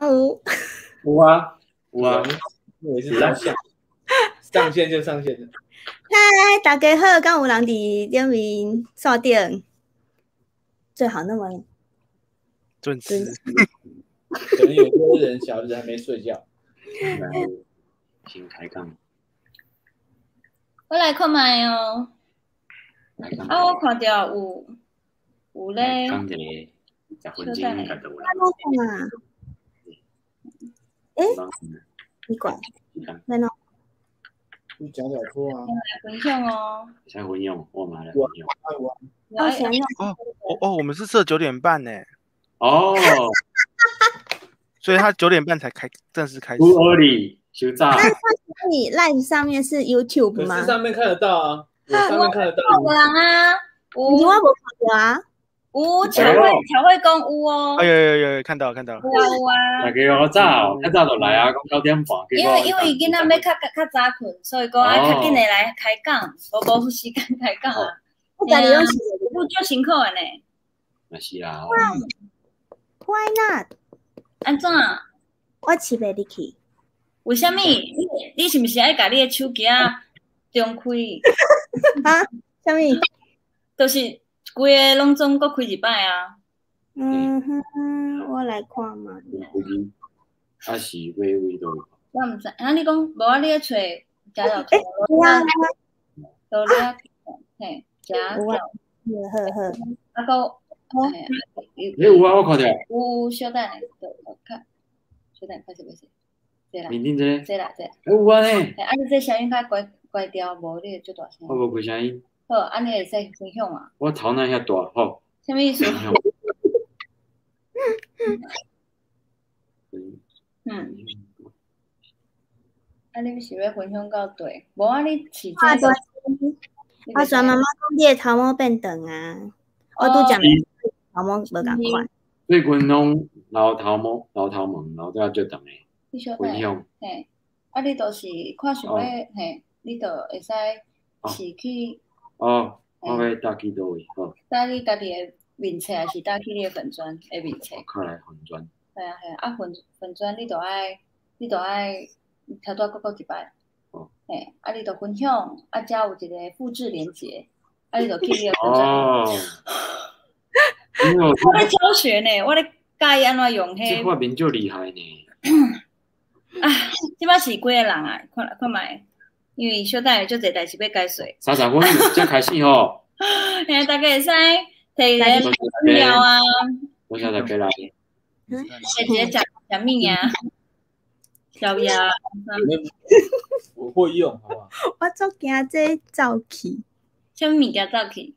有？有啊，有啊。我是上線，上線就上線了。嗨，大家好，敢有人佇頂面線頂？最好那麼準時。可能有些人小子還沒睡覺。先開講。我來看覓哦。啊，我看著有咧。講一個10分鐘應該就有啦。啊。欸？奇怪。沒喏。你講講錯啊！來分享哦。會使分享，我嘛來分享。我想要。哦哦哦，我們是設9點半呢。哦。所以他九點半才開正式開始。 Too early，太早。那你 live 上面是 YouTube 嗎？可是上面看得到啊，我上面看得到。有人啊，有。我無看到啊。有，巧慧巧慧講有哦。哎呦呦呦，看到看到。有啊有啊。大家好早，較早就來啊，講9點半。因為囡仔欲較早睏，所以講愛較緊的來開講，無時間開講啊。我家己攏是，你足辛苦的呢。嘛是啊。 Why not？按怎？我飼袂入去。為啥物？你是毋是愛共你的手機仔重開？啊？啥物？就是規個攏總閣開一擺啊。嗯哼，我來看覓。啊是佗位佗？我毋知，啊你講無啊？你咧揣食老頭，多了，嘿，食好好好。啊閣，欸有啊，我看著。有，小等下，我看，小等下，歹勢歹勢。這啦。面頂這個。這啦這。欸有啊呢。啊你這聲音較關關掉無？你會足大聲。我無開聲音。好，按呢會使分享啊。我頭哪遐大吼。啥物意思？嗯。啊，你是欲分享到佗？無啊，你飼這。阿璇媽媽講你的頭毛變長啊，我拄則頭毛無仝款。最近攏留頭毛，留頭毛留得足長的。分享。嘿，啊，你就是看想欲嘿，你就會使飼去。哦，我欲搭去佗位？好。搭你家己的面冊，還是搭去你的粉專的面冊？看來粉專。係啊係啊，啊粉專你著愛頭拄仔閣閣一擺。哦。嘿，啊，你著分享，啊，遮有一個複製連結，啊，你著去你的粉專。哦。我咧教學呢，我咧教伊按怎用彼。這發明足厲害呢。啊，這擺是幾個人啊？看看覓，因為小等下足濟代誌欲解說。30分才開始吼。嘿，大家會使提一個飲料啊。多謝大家來。提一個食食物啊，宵夜。我會用，好不好？我足驚這走去。啥物物件走去？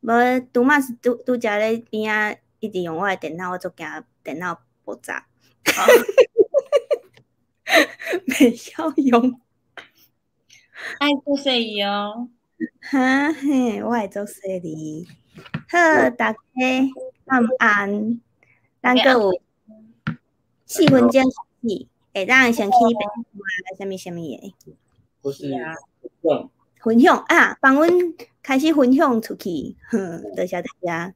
無，拄仔是拄拄才咧邊仔一直用我的電腦，我足驚電腦爆炸。袂曉用。愛做細膩哦。哈嘿，我會做細膩。好，大家晚安。咱閣有4分鐘開始，會當先去啥物啥物的。不是分享啊，幫阮開始分享出去，哼，多謝大家。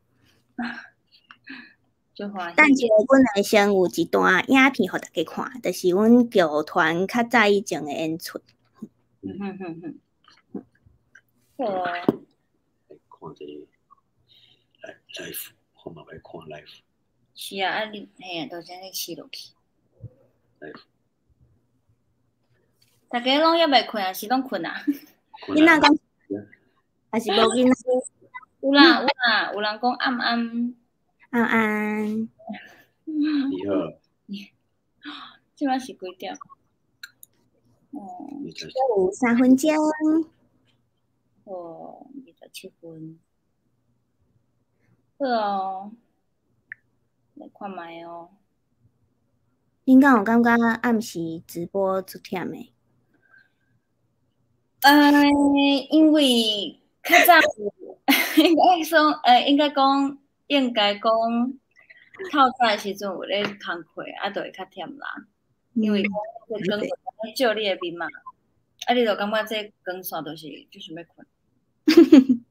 等一下，阮會先有一段影片予大家看，就是阮劇團較早以前的演出。嗯嗯嗯嗯。好啊。看這個 live，我嘛欲看 live。是啊，啊你嘿啊，就是按呢飼落去。 live。大家攏猶未睏，抑是攏睏啊？囡仔講，還是無囡仔？有啦有啦，有人講暗暗。暗暗。你好。這擺是幾點？哦。有3分鐘。哦，27分。好哦，來看覓哦。恁敢有感覺暗時直播足忝的？因為較早應該說，應該講，透早的時陣有咧工課，啊，就會較忝啦。因為這光照你的面嘛，啊，你就感覺這光線就是就想欲睏。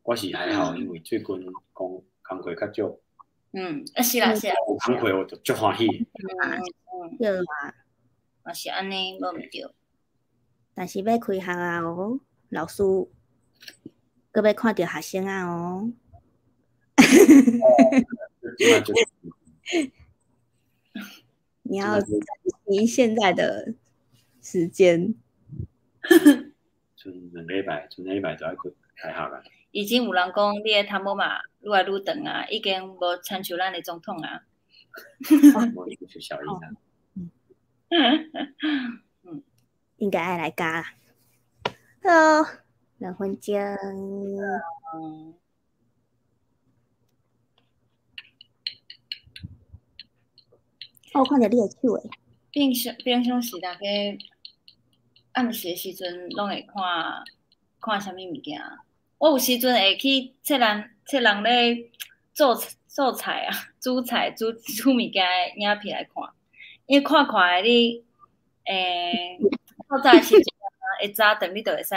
我是還好，因為最近講工課較少。嗯，啊是啦是啦。有工课我就足欢喜。对啊。嘛是按呢，无毋对。但是欲开学啊哦，老师阁欲看著学生啊哦。你要珍惜现在的时间。賰2礼拜，賰2礼拜就爱开学啊。已经有人讲，你的头毛嘛愈来愈长啊，已经无亲像咱的总统啊。无是小英啊。嗯，应该爱来加啦。好，2分钟。我看著你的手诶。平常时大家暗时的时阵，拢会看看啥物物件？我有时阵会去册人册人咧做做菜啊，煮菜煮煮物件的影片来看，因为看看的你，透早的时阵会早顿你就会使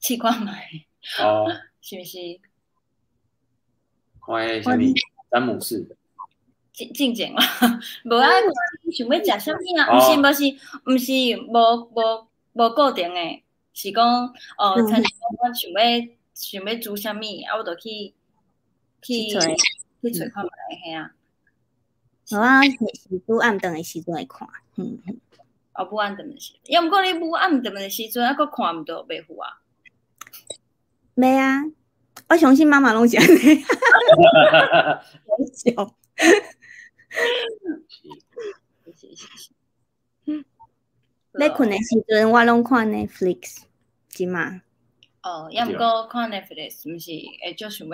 试看觅。哦。是毋是？看彼啥物？詹姆士。进前啦，无啊，想欲食啥物啊？毋是，无是，毋是，无无无固定的，是讲哦，亲像我想欲煮啥物，啊，我就去去揣看觅嘿啊。无啊，是煮暗顿的时阵会看，嗯。哦，母暗顿的时，抑毋过你母暗顿的时阵，犹阁看毋著袂赴啊？袂啊，我相信妈妈拢是按呢。笑。是是是。欲睏的时阵，我拢看 Netflix，这马。哦，抑毋过看 Netflix，毋是会足想欲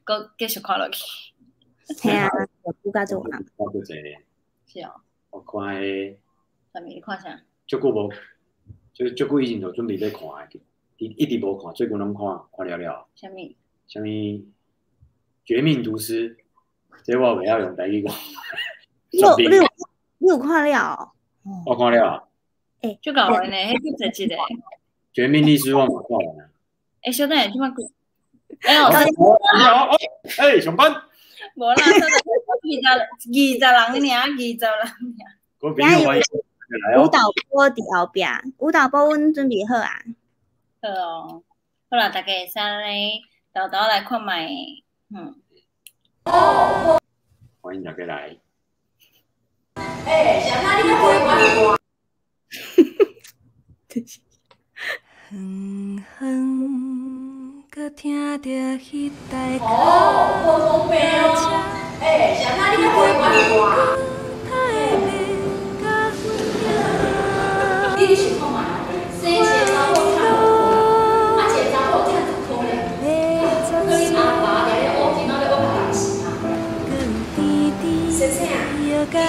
阁继续看落去。嘿啊，有拄甲做暗。看足济咧。是哦。我看彼个。啥物？你看啥？足久无，就足久以前就准备欲看的，一直无看，最近拢看，看了了。啥物？啥物？绝命毒师。这我袂晓用台语讲。你有看了？我看了。欸，足𠢕的呢，彼足济集的。绝命律师我嘛看完啊。欸，小等下，这摆几？欸哦。欸，上班。无啦，小等下20人尔，20人尔。我朋友欢迎来哦。舞蹈波伫后壁，舞蹈波阮准备好啊。好哦，好啦，大家会使来沓沓来看觅，嗯。欢迎大家来。欸，啥那你开我？远远阁听著彼台哦，无方便哦。欸，啥那你开我？你想看觅？生一个查某趁5箍，啊一个查某趁10箍咧。搁恁阿爸定咧乌金仔咧乌较重视啊。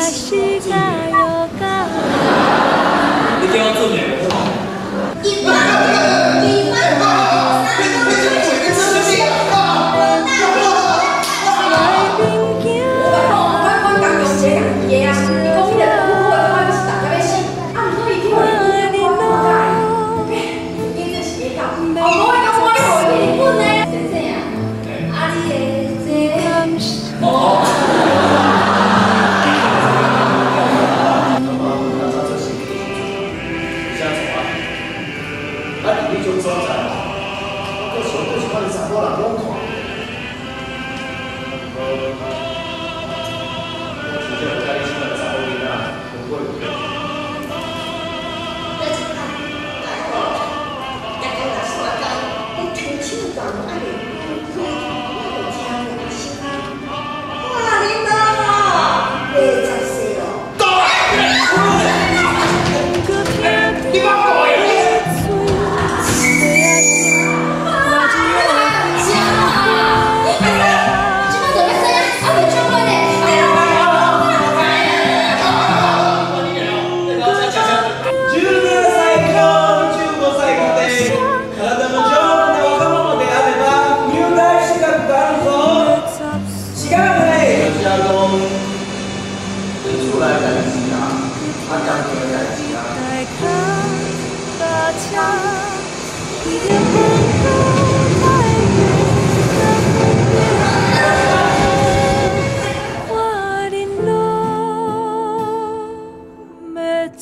先生啊，你是你叫我做咩？一百、200、300、我讲，我家己一个家己的啊，伊讲彼个母母的，我是逐个欲死，啊，毋过伊去予日本看看介，欸，这是假狗，哦，我会讲我咧予伊去日本呢，先生啊，啊你的这个。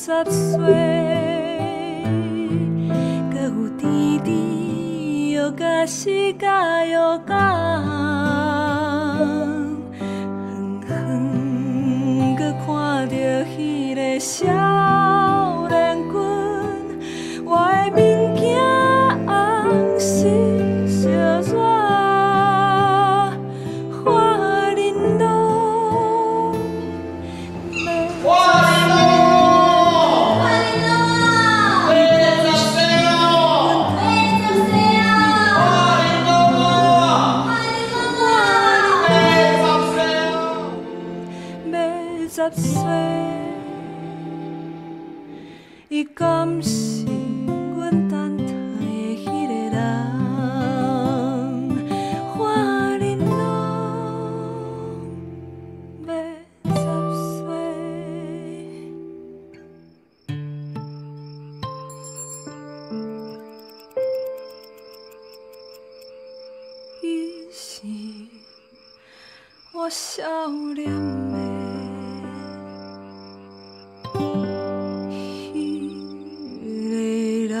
10歲，閣有甜甜藥甲死甲藥共，遠遠閣看著彼个少年君，我的物件紅是小熱，花玲瑯。花玲瑯，欲10歲，伊敢是阮等待的彼个人？花玲瑯，欲10歲。伊是我少年的彼个人。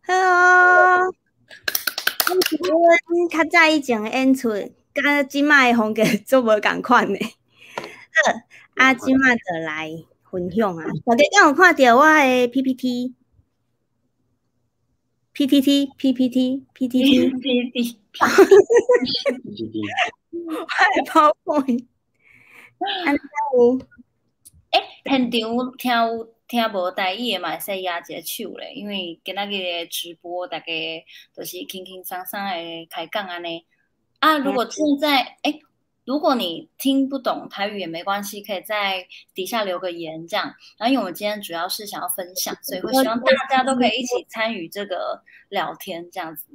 好哦，阮較早以前的演出，佮這擺的風格足無仝款的。好，啊，這擺就來分享啊。大家敢有看著我的 PPT？PTT、PPT、PTT， P P T，我的 PowerPoint。按呢有？欸，现场听有听无台语的嘛，会使举一个手咧，因为今仔日的直播，大家就是轻轻松松的开讲按呢。啊，如果现在欸，如果你听不懂台语也没关系，可以在底下留个言这样。然后，因为我们今天主要是想要分享，所以会希望大家都可以一起参与这个聊天这样子。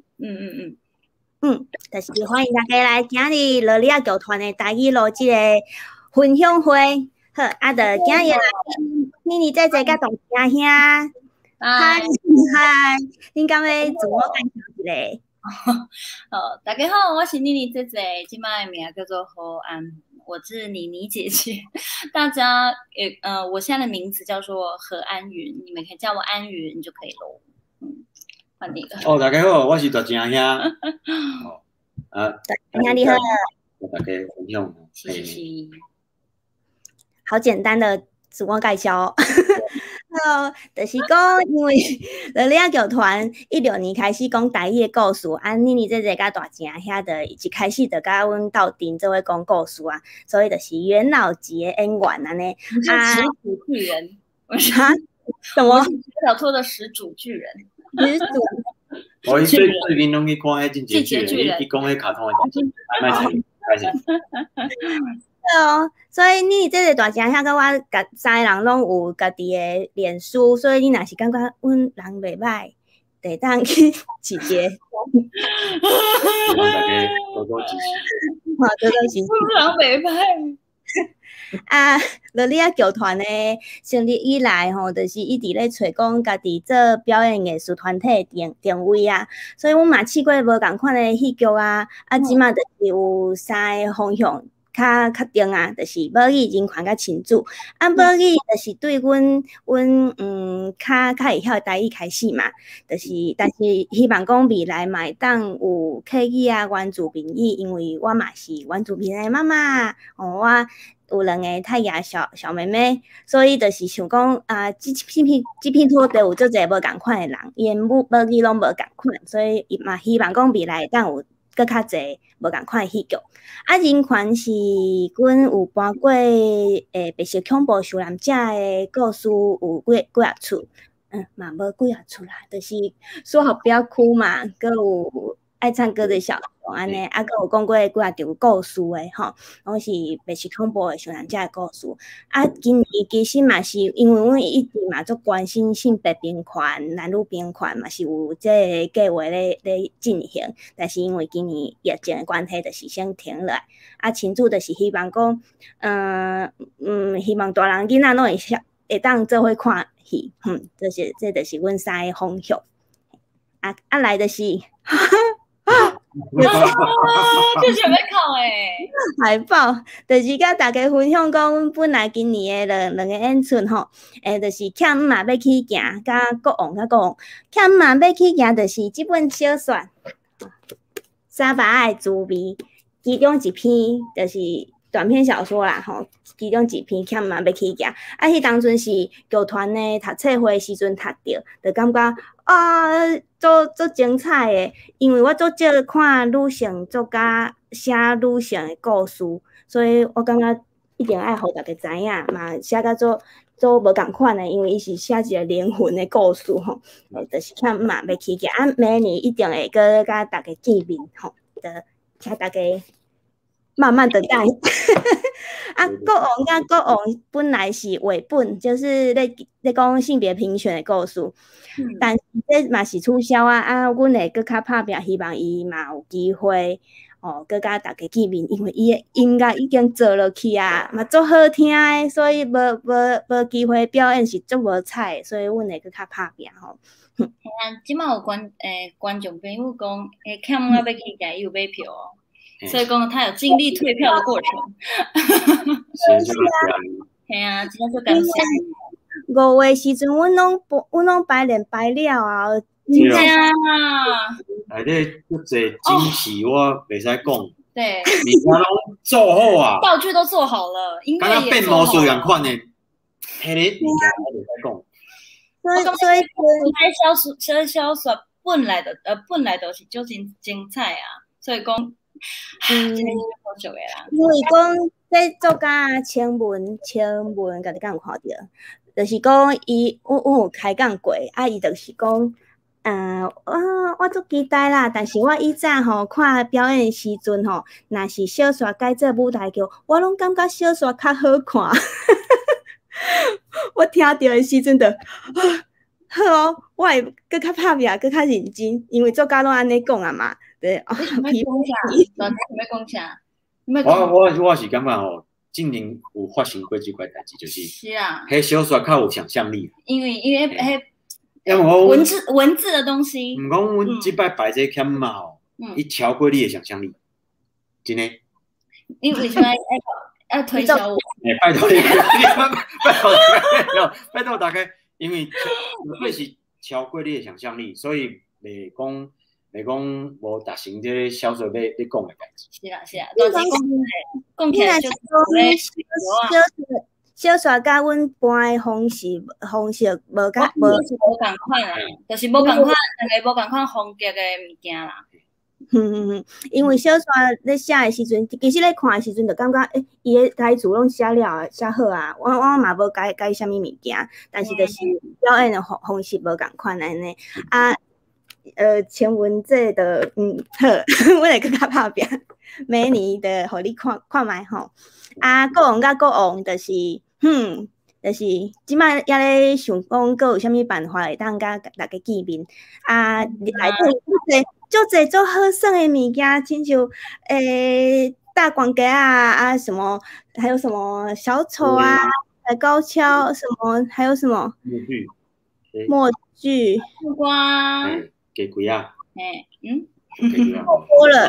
就是欢迎大家来今日萝莉仔剧团的台语路这个分享会。好，啊，就今日来妮妮姐姐佮大兄兄，嗨嗨，恁敢欲自我介绍一下？好，大家好，我是妮妮姐姐，这摆的名叫做何安，我是妮妮姐姐。大家也我现在的名字叫做何安云，你们可以叫我安云就可以喽。换你了。哦，大家好，我是大正兄。哦，啊，大兄你好。大家分享。是是是。好简单的自我介绍。好，就是讲，因为萝莉仔剧团16年开始讲台语的故事，啊，妮妮姐姐佮大正兄就一开始就佮阮斗阵做伙讲故事啊，所以就是元老级的演员按呢。啊，始祖巨人。啊？什么？小托的始祖巨人。始祖。我最近拢去看彼进击巨人，伊讲彼卡通的代志，歹势，歹势。对哦，所以你这个大正兄佮我家三个人拢有家己的脸书，所以你若是感觉阮人袂䆀，就会当去一个。希望大家多多支持。好，多多支持。阮人袂䆀。啊，萝莉仔剧团的成立以来吼，就是一直咧揣讲家己做表演艺术团体的定位啊，所以阮嘛试过无仝款的戏剧啊，啊，这摆就是有三个方向较确定啊，就是母语、人权佮亲子。啊，母语就是对阮较会晓台语开始嘛，就是但是希望讲未来嘛会当有客语啊、原住民语，因为我嘛是原住民的妈妈，哦，我有两个泰雅小小妹妹，所以就是想讲啊，这片土地有足济无仝款的人，𪜶母语拢无仝款，所以伊嘛希望讲未来会当有阁较济无仝款的戏剧。啊，人权是阮有搬过白色恐怖受难者的故事有几仔出，嘛无几仔出啦，就是说好不要哭嘛，阁有爱唱歌的小熊按呢，啊，阁有讲过几仔场故事的吼，拢是白色恐怖的受难者的故事。啊，今年其实嘛是因为阮一直嘛足关心性别平权、男女平权，嘛是有这个计划咧进行，但是因为今年疫情的关系，就是先停落来。啊，亲子就是希望讲，希望大人囡仔拢会晓。會當做伙看戲，這就是阮三个方向。啊啊來就是，這想欲哭欸。海報，就是佮大家分享講，阮本來今年的兩個演出吼，就是欠毋嘛欲起行，佮國王佮國王，欠毋嘛欲起行，就是這本小說《沙巴的滋味》，其中一篇就是短篇小說啦吼，其中一篇欠毋嘛欲起行，啊，彼當陣是劇團的讀冊會時陣讀著，就感覺啊，足足精彩的，因為我足少看女性作家寫女性的故事，所以我感覺一定愛予大家知影，嘛寫甲足足無仝款的，因為伊是寫一個靈魂的故事吼，就是欠毋嘛欲起行，啊，明年一定會閣佮大家見面吼，就請大家慢慢等待。啊，國王佮國王本來是繪本，就是咧講性別平權的故事，但是這嘛是取消啊。啊，阮會閣較拍拚，希望伊嘛有機會哦，閣佮大家見面，因為伊的音樂已經做落去啊，嘛足好聽的，所以無機會表演是足無彩的，所以阮會閣較拍拚吼。啊，這馬有觀眾朋友講，欠毋仔欲起行，伊有買票哦。所以講，他有經歷退票的過程。是啊，係啊，真正足感謝。5月時陣，阮攏排練排了啊。真正啊。內底足濟驚喜，我袂使講。對。物件攏做好啊。道具都做好了，音樂也變魔術仝款的，彼个物件我袂使講。所以，這小說本來就是足真精彩啊，所以講。因為講這作家清文，家己敢有看著？就是講伊，阮有開講過，啊，伊就是講，我足期待啦，但是我以前吼看表演的時陣吼，若是小說改做舞台劇，我攏感覺小說較好看。我聽著的時陣就，好哦，我會閣較拍拚，閣較認真，因為作家攏按呢講啊嘛。對，你想欲講啥？你想欲講啥？我是感覺吼，近年有發生過這款代誌，就是是啊，彼小說較有想象力。因為彼因為我文字的東西。毋講阮這擺排這欠嘛吼，伊超過你的想象力，真的。你為啥愛推銷我？拜託你，拜託，拜託大家，因為這是超過你的想象力，所以袂講。袂講無達成這个小說欲講的代誌。是啦是啦，但是講起來就是小說佮阮搬的方式無佮無無仝款啦，就是無仝款，兩个無仝款風格的物件啦。因為小說咧寫的時陣，其實咧看的時陣就感覺，伊的台詞攏寫了寫好啊，我嘛無改改啥物物件，但是就是表演的方式無仝款按呢啊。前文這的，好，我會閣較拍拚，明年就予你看看覓吼。啊，國王佮國王就是，就是這擺猶咧想講，閣有啥物辦法會當佮大家見面。啊，內底足濟足好耍的物件，親像大廣雞啊啊什麼，還有什麼小丑啊，高蹺什麼，還有什麼？默劇。默劇。木瓜。雞胿仔。多了。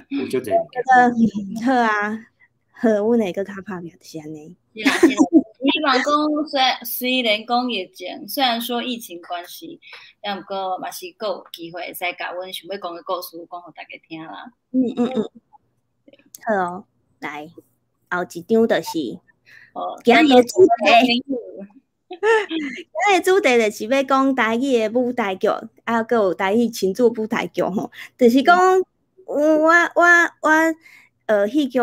有足濟。這個好啊，好，阮會閣較拍拚，就是按呢。是啦是啦，希望講雖然講疫情，雖然說疫情關係，但毋過嘛是閣有機會會使共阮想欲講的故事講予大家聽啦。好哦，來，後一張就是，今日的主題。今日主題就是欲講台語的舞台劇，啊，閣有台語親子舞台劇吼，就是講，我戲劇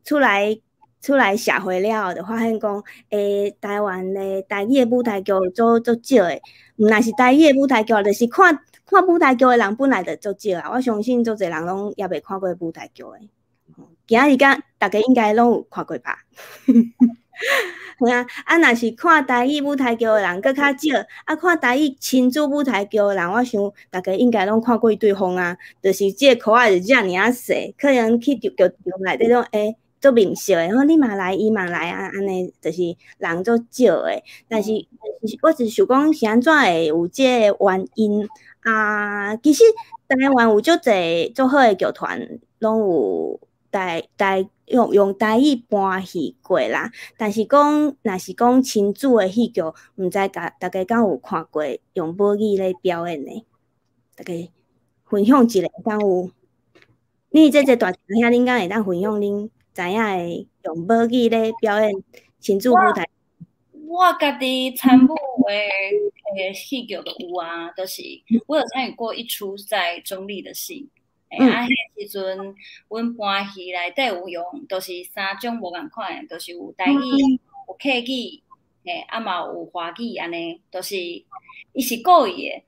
出來社會了後，就發現講，台灣的台語的舞台劇足足少的，毋但是台語的舞台劇，就是看看舞台劇的人本來就足少啊。我相信足濟人攏猶未看過舞台劇的。今仔日敢大家應該攏有看過吧？係啊，啊，若是看台語舞台劇的人閣較少，啊，看台語親子舞台劇的人，我想大家應該攏看過對方啊。就是這个箍仔就遮爾仔細，可能去劇場內底攏足面熟的，吼，你嘛來，伊嘛來啊，按呢就是人足少的。但是，我是想講是按怎會有這個原因啊？其實台灣有足濟足好的劇團，攏有台台用用台語搬戲過啦。但是講，若是講親子的戲劇，毋知大大家敢有看過用母語咧表演的？大家分享一下，敢有？你這個大兄，恁敢會當分享恁知影的用母語咧表演親子舞台？我家己參與的戲劇就有啊，就是我有參與過一出在中壢的戲。啊，彼個時陣，阮搬戲內底有用，就是三種無仝款的，就是有台語、有客語，嘿，啊嘛有華語按呢，就是伊是故意的。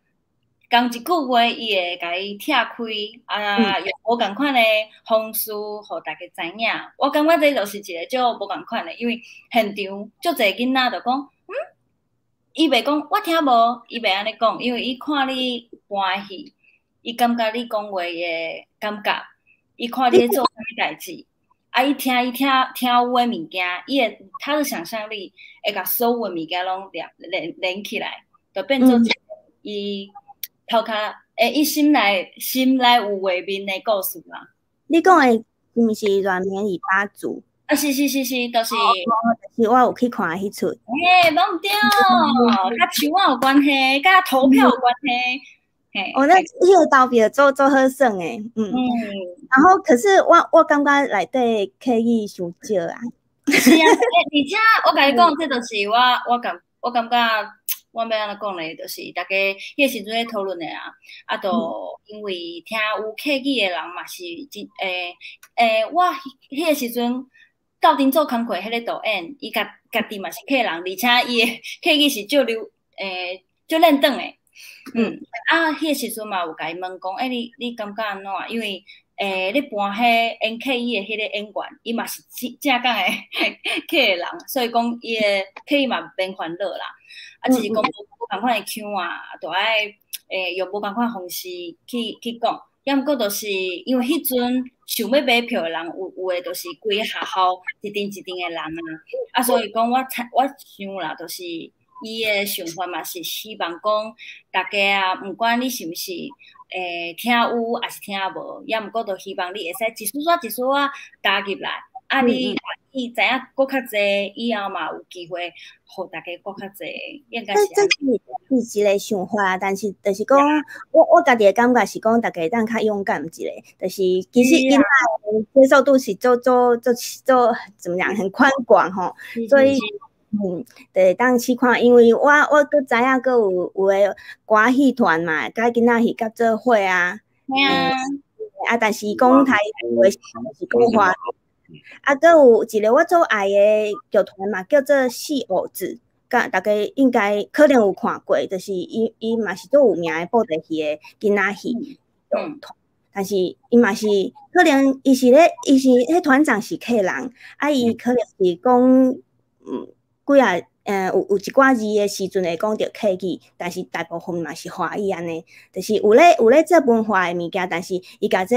仝一句話，伊會共伊拆開，啊，用無仝款的方式，予大家知影。我感覺這就是一個足無仝款的，因為現場足濟囡仔就講，伊袂講我聽無，伊袂按呢講，因為伊看你搬戲，伊感覺你講話的感覺，伊看你咧做啥物代誌，啊，伊聽伊聽聽有的物件，伊會他的想像力會共所有的物件攏連連連起來，就變做一個伊頭殼欸，伊心內心內有畫面的故事啦。你講的是毋是軟綿尾巴族？啊，是是是是，就是。是我有去看彼齣。嘿，無毋對，佮樹仔有關係，佮投票有關係。嘿。哦，那彼個投票做做好耍的，然後，可是我我感覺內底客語傷少啊。是啊，而且我共你講，這就是我我感我感覺。我欲按怎講咧，就是大家彼個時陣咧討論的啊，啊，就因為聽有客語的人嘛是真欸欸，我彼個時陣鬥陣做工課彼個導演，伊家家己嘛是客人，而且伊的客語是足流欸足輪轉的，啊，彼個時陣嘛有共伊問講，欸，你你感覺按怎？因為欸，咧搬彼演客語的彼個演員，伊嘛是正正港的客人，所以講伊的客語嘛免煩惱啦。啊，只是講無無仝款的腔啊，就愛欸用無仝款方式去去講。抑毋過就是因為彼陣想欲買票的人有有的，就是規个學校一陣一陣的人啊。啊，所以講我猜我想啦，就是伊的想法嘛是希望講大家啊，毋管你是毋是欸聽有抑是聽無，抑毋過就希望你會使一絲仔一絲仔加入來。啊，你伊知影閣較濟，以後嘛有機會，予大家閣較濟，應該是。這這是一個想法，但是就是講，我我家己的感覺是講，大家會當較勇敢一下，就是其實囡仔接受度是足足足足怎麼講，很寬廣吼，所以就會當試看，因為我我閣知影閣有有的歌戲團嘛，佮囡仔戲合做伙啊，啊，但是講台語是講華語。啊，閣有一個我足愛的劇團嘛，叫做戲偶子，佮大家應該可能有看過，就是伊伊嘛是足有名的布袋戲的囡仔戲劇團，但是伊嘛是可能伊是咧，伊是彼團長是客人，啊，伊可能是講幾仔有有一寡字的時陣會講著客語，但是大部分嘛是華語按呢，就是有咧有咧做文化的物件，但是伊共這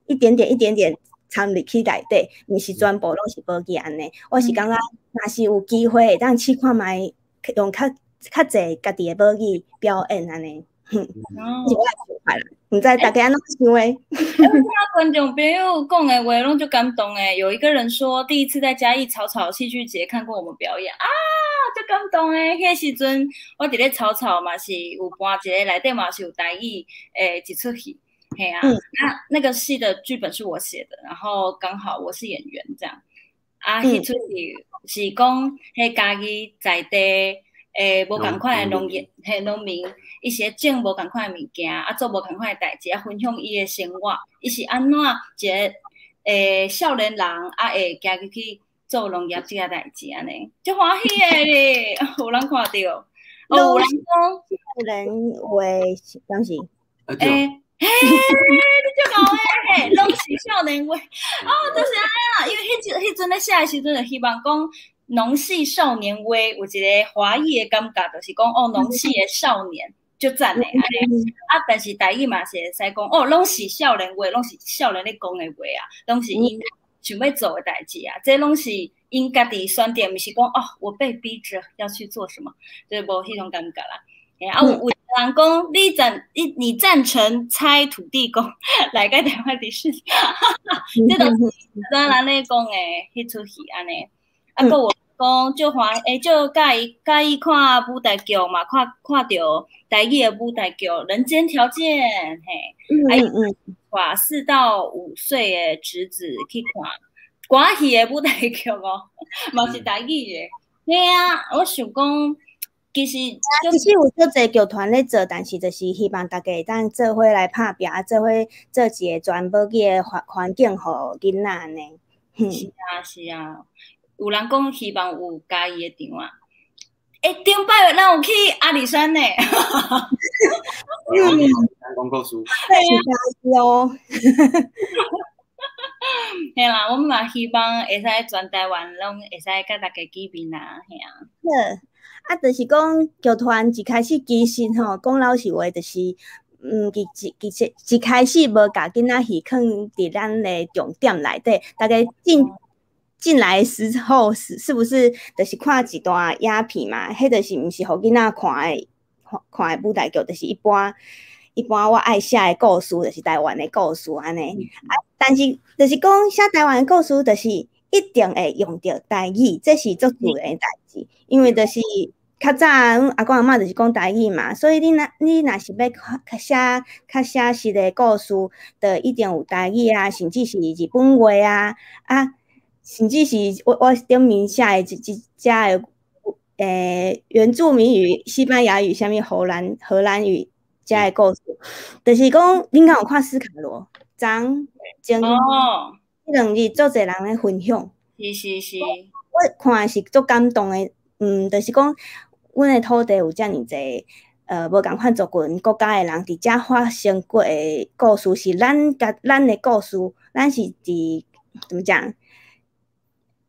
一點點一點點摻入去內底，毋是全部攏是母語按呢。我是感覺，若是有機會會當試看覓，用較較濟家己的母語表演按呢。哼，是我的想法啦，毋知大家按怎想的？欸，我聽觀眾朋友講的話，攏足感動的。有一個人說，第一次在嘉義草草戲劇節看過我們表演啊，足感動的。彼個時陣，我佇咧草草嘛是有搬一個內底嘛是有台語的一齣戲。嘿啊，那那個戲的劇本是我寫的，然後剛好我是演員，這樣。啊，彼齣戲是講彼嘉義在地欸無仝款的農業，彼農民，伊是咧種無仝款的物件，啊做無仝款的代誌，啊分享伊的生活，伊是按怎一個欸少年人啊會行入去做農業這個代誌按呢，足歡喜的咧，有人看著，哦，有人講，有人話是敢是？欸嘿，你足𠢕的嘿，攏是少年話，哦，就是按呢啦，因為彼陣彼陣咧寫的時陣，就希望講農系少年話有一個華語的感覺，就是講哦，農系的少年足讚的按呢。啊，但是台語嘛是會使講哦，攏是少年話，攏是少年咧講的話啊，攏是𪜶 想欲做的代誌啊，這攏是𪜶家己選擇，毋是講哦，我被逼著要去做什麼，就無彼種感覺啦。欸，啊，有人講你贊成拆土地公來個台灣迪士尼，這都是咱人咧講的彼齣戲按呢。啊，閣有講足歡，欸，足佮意佮意看舞台劇嘛，看看著台語的舞台劇《人間條件》嘿，啊，帶4到5歲的侄子去看歌仔戲的舞台劇哦，嘛是台語的。嘿啊，我想講，其實其實有足濟劇團咧做，但是就是希望大家會當做伙來拍拚，啊，做伙做一個全母語的環境予囡仔按呢。是啊，是啊，有人講希望有嘉義的場啊。欸，頂擺咱有去阿里山呢。講故事。對啊，是哦。嘿啦，阮嘛希望會使全台灣攏會使佮大家見面啦，嘿啊。好，啊，就是講劇團一開始其實吼，講老實話，就是，其實一開始無共囡仔戲囥佇咱的重點內底，大家進來的時候是不是就是看一段影片嘛？彼就是毋是予囡仔看的舞台劇，就是一般我愛寫的故事，就是台灣的故事按呢。啊，但是就是講寫台灣的故事，就是一定會用著台語，這是足自然的代誌，因為就是較早阮阿公阿嬤就是講台語嘛，所以你若是欲較寫較寫實的故事，就一定有台語啊，甚至是日本話啊，啊，甚至是我頂面寫的一隻的原住民語、西班牙語、啥物荷蘭語遮的故事，就是講恁敢有看斯卡羅？昨前這2日足濟人咧分享。是是是。我看是足感動的，就是講阮的土地有遮爾濟，無仝款族群國家的人佇遮發生過的故事，是咱共咱的故事，咱是佇怎麼講？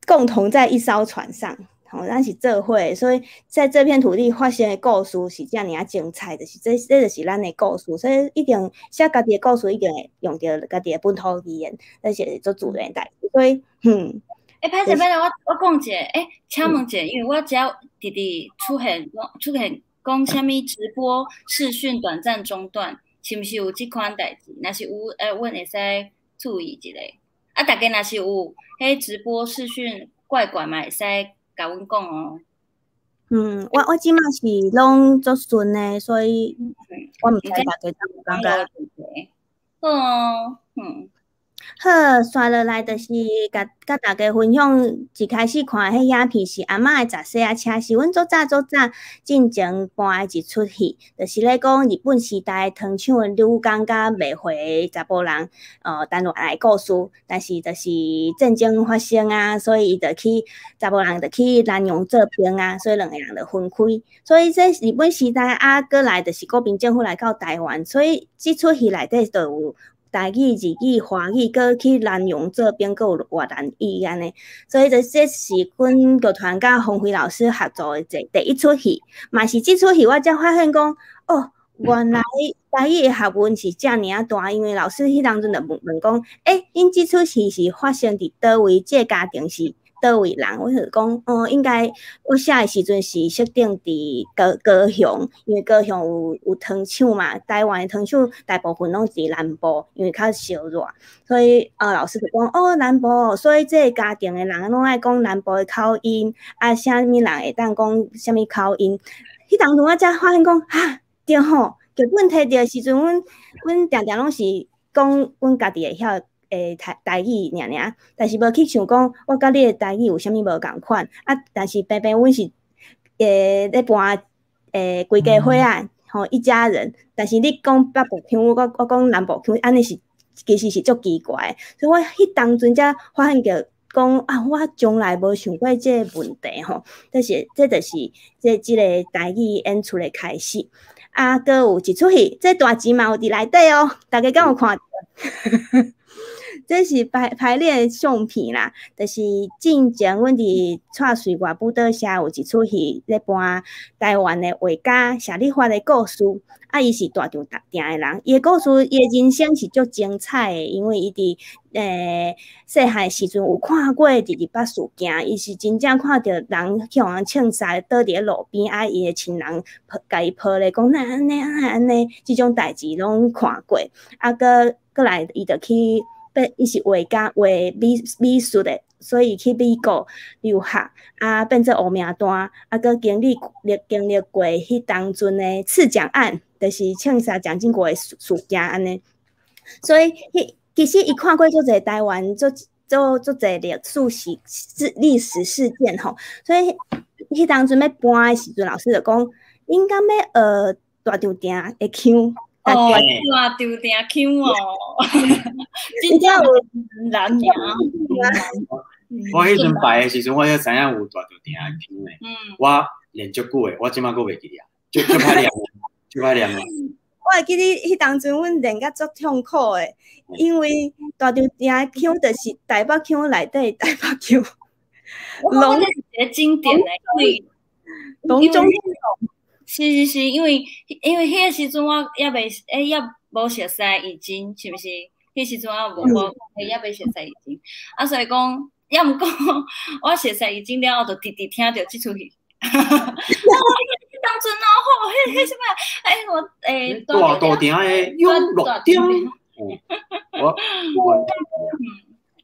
共同在一艘船上，吼，咱是做伙，所以在這片土地發生的故事是遮爾仔精彩，就是這就是咱的故事，所以一定寫家己的故事，一定會用著家己的本土語言，這是足自然的代誌，所以，欸，歹勢歹勢，我講一下，欸，請問一下，因為我遮直直出現講啥物直播視訊短暫中斷，是毋是有這款代誌？若是有，欸，阮會使注意一下。啊，大家若是有彼直播視訊怪怪嘛，會使共阮講哦。我這馬是攏足順的，所以我毋知大家敢有感覺。好哦，好，紲落來就是共大家分享，一開始看彼影片是阿嬤的十世仔車，是阮足早足早進前搬的一齣戲，就是咧講日本時代糖廠的女工佮賣貨的查埔人，談戀愛故事，但是就是戰爭發生啊，所以伊就去查埔人就去南洋做兵啊，所以兩个人就分開。所以這日本時代啊，閣來就是國民政府來到台灣，所以這齣戲內底就有台語、日語、華語，閣去南洋做兵，閣有越南語按呢。所以就這是阮劇團佮馮輝老師合作的第一齣戲，嘛是這齣戲我才發現講，哦，原來台語的學問是遮爾仔大，因為老師彼當陣就問問講，欸，恁這齣戲是發生佇佗位？這個家庭是佗位人？我就講，哦，應該我寫的時陣是設定佇高雄，因為高雄有糖廠嘛，台灣的糖廠大部分攏佇南部，因為較燒熱，所以老師就講，哦，南部，所以這個家庭的人攏愛講南部的口音，啊，啥物人會當講啥物口音？彼當陣我才發現講，哈，對吼，劇本提著的時陣，阮定定攏是講阮家己會曉台語爾爾，但是無去想講我佮你的台語有啥物無仝款啊？但是平平阮是咧搬規家伙仔吼一家人，但是你講北部腔，我講南部腔，按呢是其實是足奇怪的，所以我彼當陣才發現著講啊，我從來無想過這個問題吼，這就是這個台語演出的開始。啊，閣有一齣戲，這大錢嘛有佇內底哦，大家敢有看著？這是排練的相片啦，就是進前阮佇蔡穗外舞蹈社有一齣戲咧搬台灣的畫家謝立發的故事，啊，伊是大丈埕的人，伊的故事，伊的人生是足精彩的，因為伊佇細漢時陣有看過二二八事件，伊是真正看著人去予人槍殺倒佇咧路邊，啊，伊的親人抱共伊抱咧，講哪會按呢，哪會按呢，這種代誌攏看過，啊，閣閣來伊就去。伊是畫家，畫美術的，所以去美國留學，啊，變做烏名單，啊，閣經歷過彼當陣的刺蔣案，就是槍殺蔣經國的事件按呢。所以，彼其實伊看過足濟台灣足足足濟歷史事件吼，所以彼當陣欲搬的時陣，老師就講，恁敢欲學大丈埕的腔？哦，大丈埕腔哦，真正有難名。我彼陣排的時陣，我才知影有大丈埕的腔的。我練足久的，我這馬閣袂記得，足足歹念，足歹念。我會記得彼當陣，阮練甲足痛苦的，因為大丈埕腔就是台北腔內底台北腔。我感覺這是一個經典的，因為攏總是是是，因為彼個時陣我猶未猶無熟似已經，是毋是？彼時陣我無我猶未熟似已經，啊，所以講，猶毋過我熟似已經了後，就直直聽著這齣戲。當陣哦，吼，彼啥物？欸，我欸，大丈埕的永樂町。我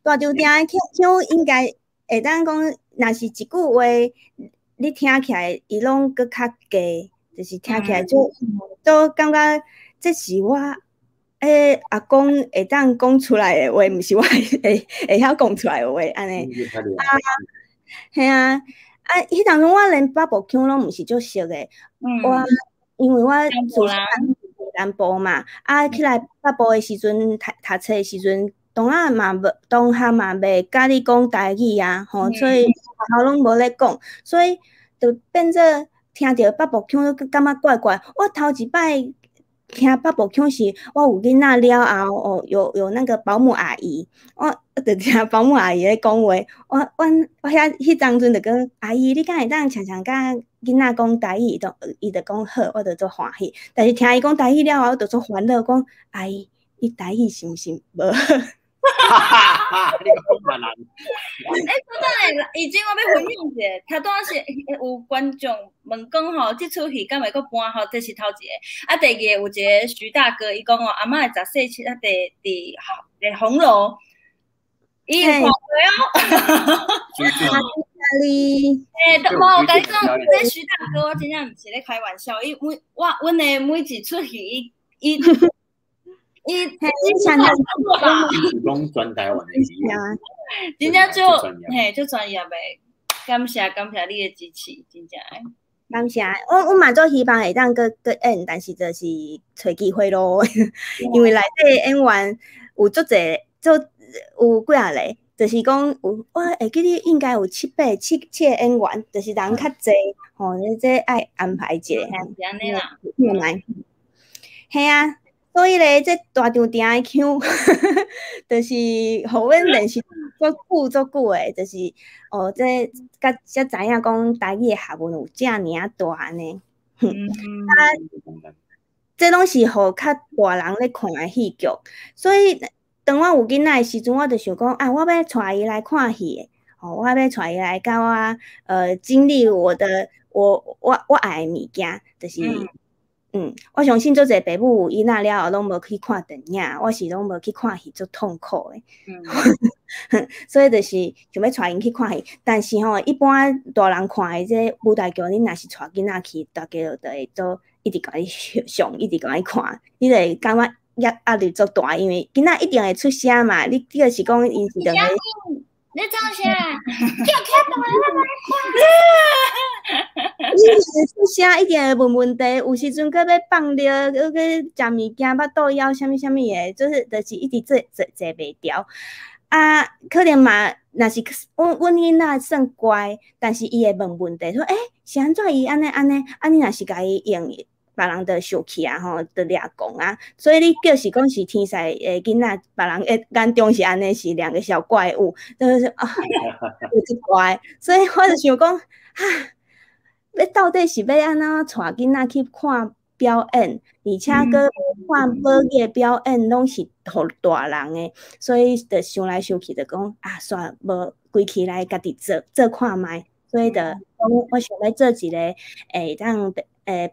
大丈埕的腔應該會當講，若是一句話，你聽起來伊攏閣較低。就是聽起來就都感覺這是我阿公會當講出來的話，毋是我會曉講出來的話，按呢。啊，嘿啊，啊，彼當陣我連北部腔攏毋是足熟的，我因為我自細南部嘛，啊，起來北部的時陣讀讀冊的時陣，同學嘛無同學嘛袂佮你講台語啊，吼，所以學校攏無咧講，所以就變做。聽著北部腔，感覺怪怪。我頭一擺聽北部腔是，我有囡仔了後，哦，有那個保姆阿姨，我就聽保姆阿姨咧講話。我遐彼當陣就講，阿姨，你敢會當常常佮囡仔講台語？伊就講好，我就足歡喜。但是聽伊講台語了後，我就足煩惱，講阿姨，你台語是毋是無好？哈哈哈！你講蠻難。欸，等下，以前我欲分享一下，頭拄仔是有觀眾問講吼，這齣戲敢會閣搬吼？這是頭一個。啊，第二個有一個徐大哥，伊講哦，阿嬤的十世七啊，佇紅樓，伊有看過哦。你欸，無，我共你講，這徐大哥，我真正毋是咧開玩笑，伊每我阮的每一齣戲，伊伊。伊真正講全台灣的戲，真正足嘿足專業的，感謝感謝你的支持，真正的。感謝，我嘛足希望會當閣閣演，但是就是揣機會咯，因為內底演員有足濟，足有幾仔個，就是講有我會記得應該有七八七七個演員，就是人較濟，吼，這愛安排一下。是按呢啦。來，嘿啊。所以咧，這大丈埕的腔，就是予阮練習足久足久的，就是哦，這才才知影講台語的學問有遮爾仔大按呢。啊，這攏是予較大人咧看的戲劇，所以當我有囡仔的時陣，我就想講啊，我欲帶伊來看戲的，吼，我欲帶伊來共我經歷我的我愛的物件，就是。我相信足濟爸母有囡仔了後，攏無去看電影，我是攏無去看戲，足痛苦的。所以就是想欲帶𪜶去看戲，但是吼，一般大人看的這舞台劇，你若是帶囡仔去，大家就會做一直共你上，一直共你看，你就會感覺壓力足大，因為囡仔一定會出聲嘛，你這個是講𪜶是兩個。你創啥？叫起來來看。一定會出聲，一定會問問題。有時陣閣欲放尿，閣去食物件，腹肚枵，啥物啥物的，就是一直坐坐坐袂牢。啊，可能嘛，若是阮囡仔算乖，但是伊會問問題，說欸，是按怎伊按呢按呢？啊，你若是共伊用別人就受氣啊吼，就掠狂啊。所以你叫是講是天使的囡仔，別人的眼中是按呢，是兩個小怪物，就是啊，有這怪。所以我就想講，啊，欲到底是欲按怎帶囡仔去看表演，而且閣看寶藝表演，攏是予大人的，所以就想來想去，就講啊，煞無規氣來家己做做看覓，所以就講我想欲做一個會當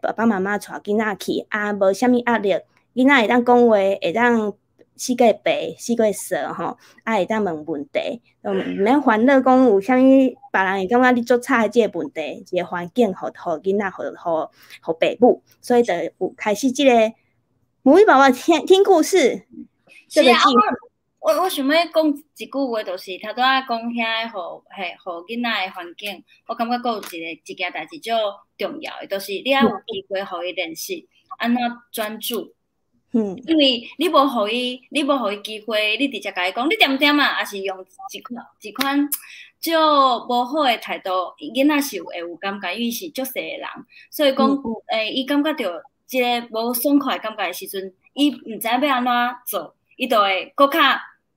爸爸媽媽帶囡仔去，啊，無啥物壓力，囡仔會當講話，會當四界爬、四界踅吼，啊，會當問問題，毋免煩惱講有啥物別人會感覺你足吵的這個問題，一個環境，予囡仔，予爸母，所以就有開始這個母語寶寶聽聽故事這個計劃。我想欲講一句話，就是頭拄仔講遐個，予予囡仔的環境，我感覺閣有一件代誌足重要的，就是你愛有機會予伊練習按怎專注。因為你無予伊機會，你直接共伊講，你恬恬啊，抑是用一款足無好的態度，囡仔是會有感覺，因為是足細的人，所以講，伊感覺著這个無爽快感覺的時陣，伊毋知欲按怎做，伊就會閣較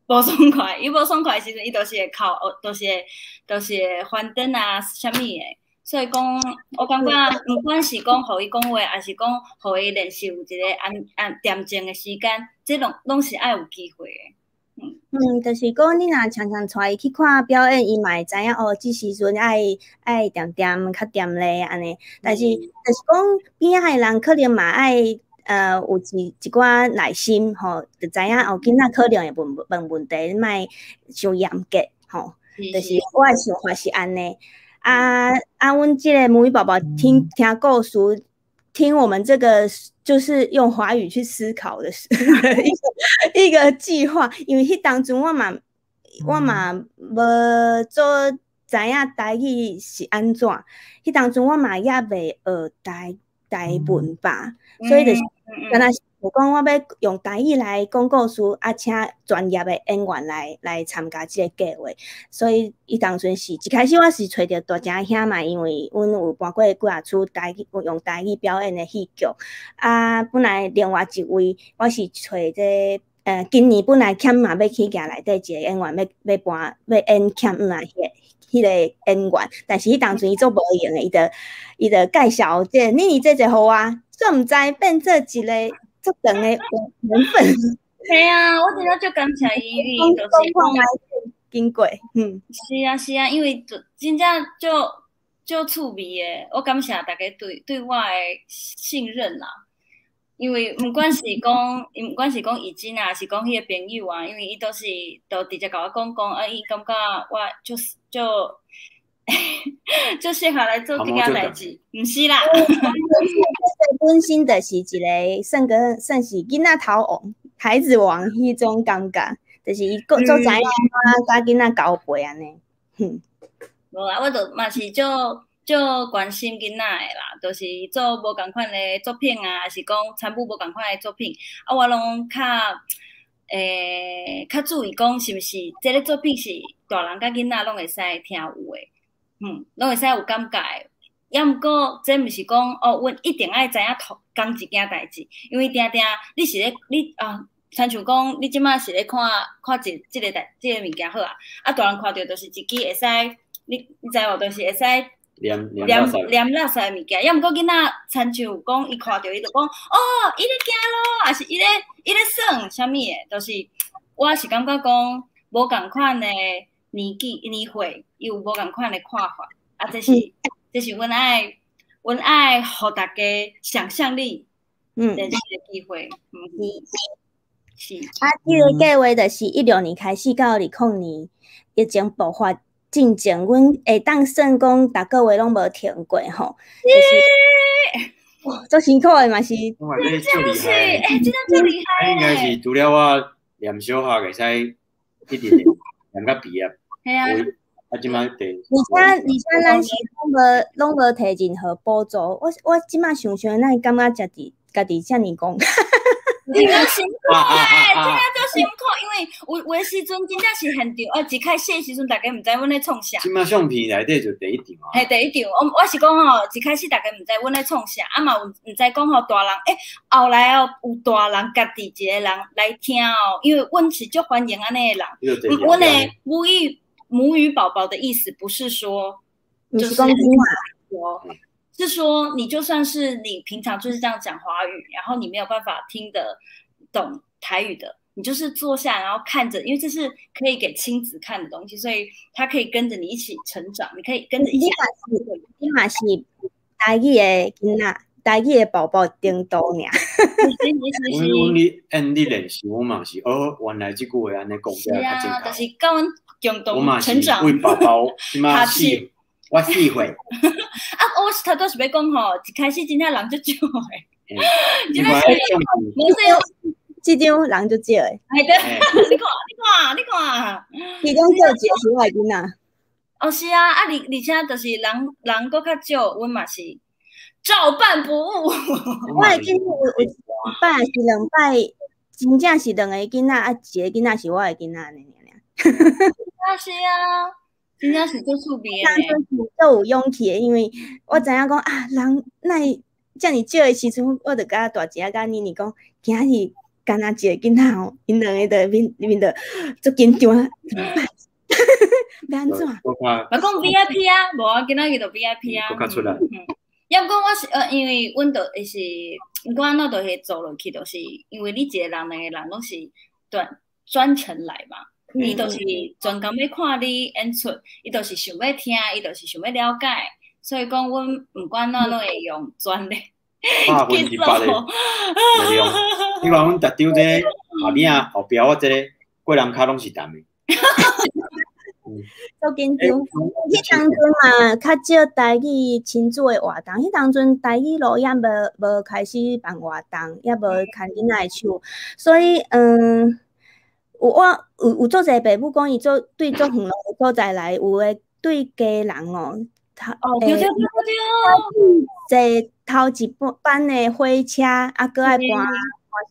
無爽快。伊無爽快的時陣，伊就是會哭，就是會翻燈啊，啥物的。所以講，我感覺毋管是講予伊講話，抑是講予伊練習有一個安安恬靜的時間，這攏是愛有機會的。就是講你若常常帶伊去看表演，伊嘛會知影哦，這時陣愛恬恬較恬咧按呢。但是就是講邊仔的人可能嘛愛有一寡耐心吼，就知影哦，囡仔可能會問問問題，你莫傷嚴格吼。就是我的想法是按呢。啊啊！阮這個母語寶寶聽聽故事，聽我們這個就是用華語去思考的一個計劃，因為彼當陣我嘛無做知影台語是按怎，彼當陣我嘛猶未學台文吧，所以就是敢若是講我欲用台語來講故事，啊，請專業的演員來參加這個計劃，所以伊當陣是一開始我是揣著大誠兄嘛，因為阮有搬過幾若齣台語用台語表演的戲劇，啊，本來另外一位我是揣這個今年本來欠嘛欲去行內底一個演員欲搬欲演欠嘛彼個演員，但是彼當陣伊足無閒的，伊就介紹這個妮妮姐姐予我，煞毋知變做一個足長的緣分。嘿啊，我真正足感謝伊，伊就是講經過，是啊是啊，因為就真正足足趣味的，我感謝大家對我的信任啦。因為毋管是講以真啊，是講彼個朋友啊，因為伊都是都直接共我講講，啊，伊感覺我就是就就適合來做這件代誌，毋是啦。本身就是一個算個算是囡仔頭王、孩子王彼種感覺，就是伊足知影按怎佮囡仔交陪按呢。無啊，我就嘛是足足關心囡仔的啦，就是做無仝款的作品啊，抑是講參與無仝款的作品，啊，我攏較注意講是毋是這个作品是大人佮囡仔攏會使聽有的，攏會使有感覺的。抑毋過，這毋是講哦，阮一定愛知影同仝一件代誌，因為定定你是咧你啊，親像講你這擺是咧看看這這个代這个物件好啊，啊，大人看著就是一支會使，你知無？就是會使念念垃圾的物件，抑毋過囡仔親像講伊看著伊就講哦，伊咧行路，抑是伊咧耍啥物的，就是我是感覺講無仝款的年紀年歲，伊有無仝款的看法，啊，這是阮愛予大家想象力練習的機會，是。啊，這個計劃就是16年開始到20年疫情爆發進前，阮會當算講逐個月攏無停過吼，就是哇，足辛苦的嘛是。哇，這足厲害！欸，真正足厲害！應該是除了我念小學會使一直念念到畢業。嘿啊。啊，這擺第。而且，咱是攏無提任何補助。我這擺想想，咱會感覺家己遮爾戇。真正辛苦欸，真正足辛苦，因为有有的时阵真正是现场，啊，一开始的时阵大家毋知阮咧创啥。这马相片内底就第一场啊。嘿，第一场，我是讲吼，一开始大家毋知阮咧创啥，啊嘛有毋知讲吼大人，欸，后来哦有大人家己一个人来听哦，因为阮是足欢迎按呢的人。阮的母语宝宝的意思不是说，就是说，是说你就算是你平常就是这样讲华语，然后你没有办法听得懂台语的，你就是坐下然后看着，因为这是可以给亲子看的东西，所以他可以跟着你一起成长，你可以跟着一起。你嘛是台语的囡仔，台语的宝宝程度尔。阮阮你按你练习，我嘛是哦，原来这句话按呢讲起来较正确。就是教阮共同成长。为宝宝，这马是我4岁。啊，我是头拄是欲讲吼，一开始真正人足少的。真正是，无说这张人足少的。哎对，你看，你看，你看，其中少一个是我的囡仔。哦，是啊，啊，而且就是人人阁较少，阮嘛是照办不误。我会记得有一摆是两摆，真正是两个囡仔，啊，一个囡仔是我的囡仔按呢尔。啊是啊，真正是足趣味的。当阵是足有勇气的，因为我知影讲啊，人哪会遮尔少的时阵，我就佮大姐佮妮妮讲，今仔日干焦一个囡仔吼，𪜶两个就面面就足紧张，怎么办？欲按怎？我讲 VIP 啊，无啊，今仔日就 VIP 啊。阁较出来。抑毋过我是因为阮就会是，毋管按怎就会做落去，就是因为你一个人、两个人拢是专程来嘛，伊就是专工欲看你演出，伊就是想欲听，伊就是想欲了解，所以讲阮毋管按怎拢会用全力去做。你看阮逐张这个后边啊，后壁我这个过人跤拢是澹的。足紧张，彼当阵嘛，较少台语亲子的活动。彼当阵台语路也无开始办活动，也无牵囡仔的手，所以有我有足济爸母讲，伊做对足远的所在来，有的对家人哦，哦，对对对对，坐头一班的火车，啊，阁爱搬啥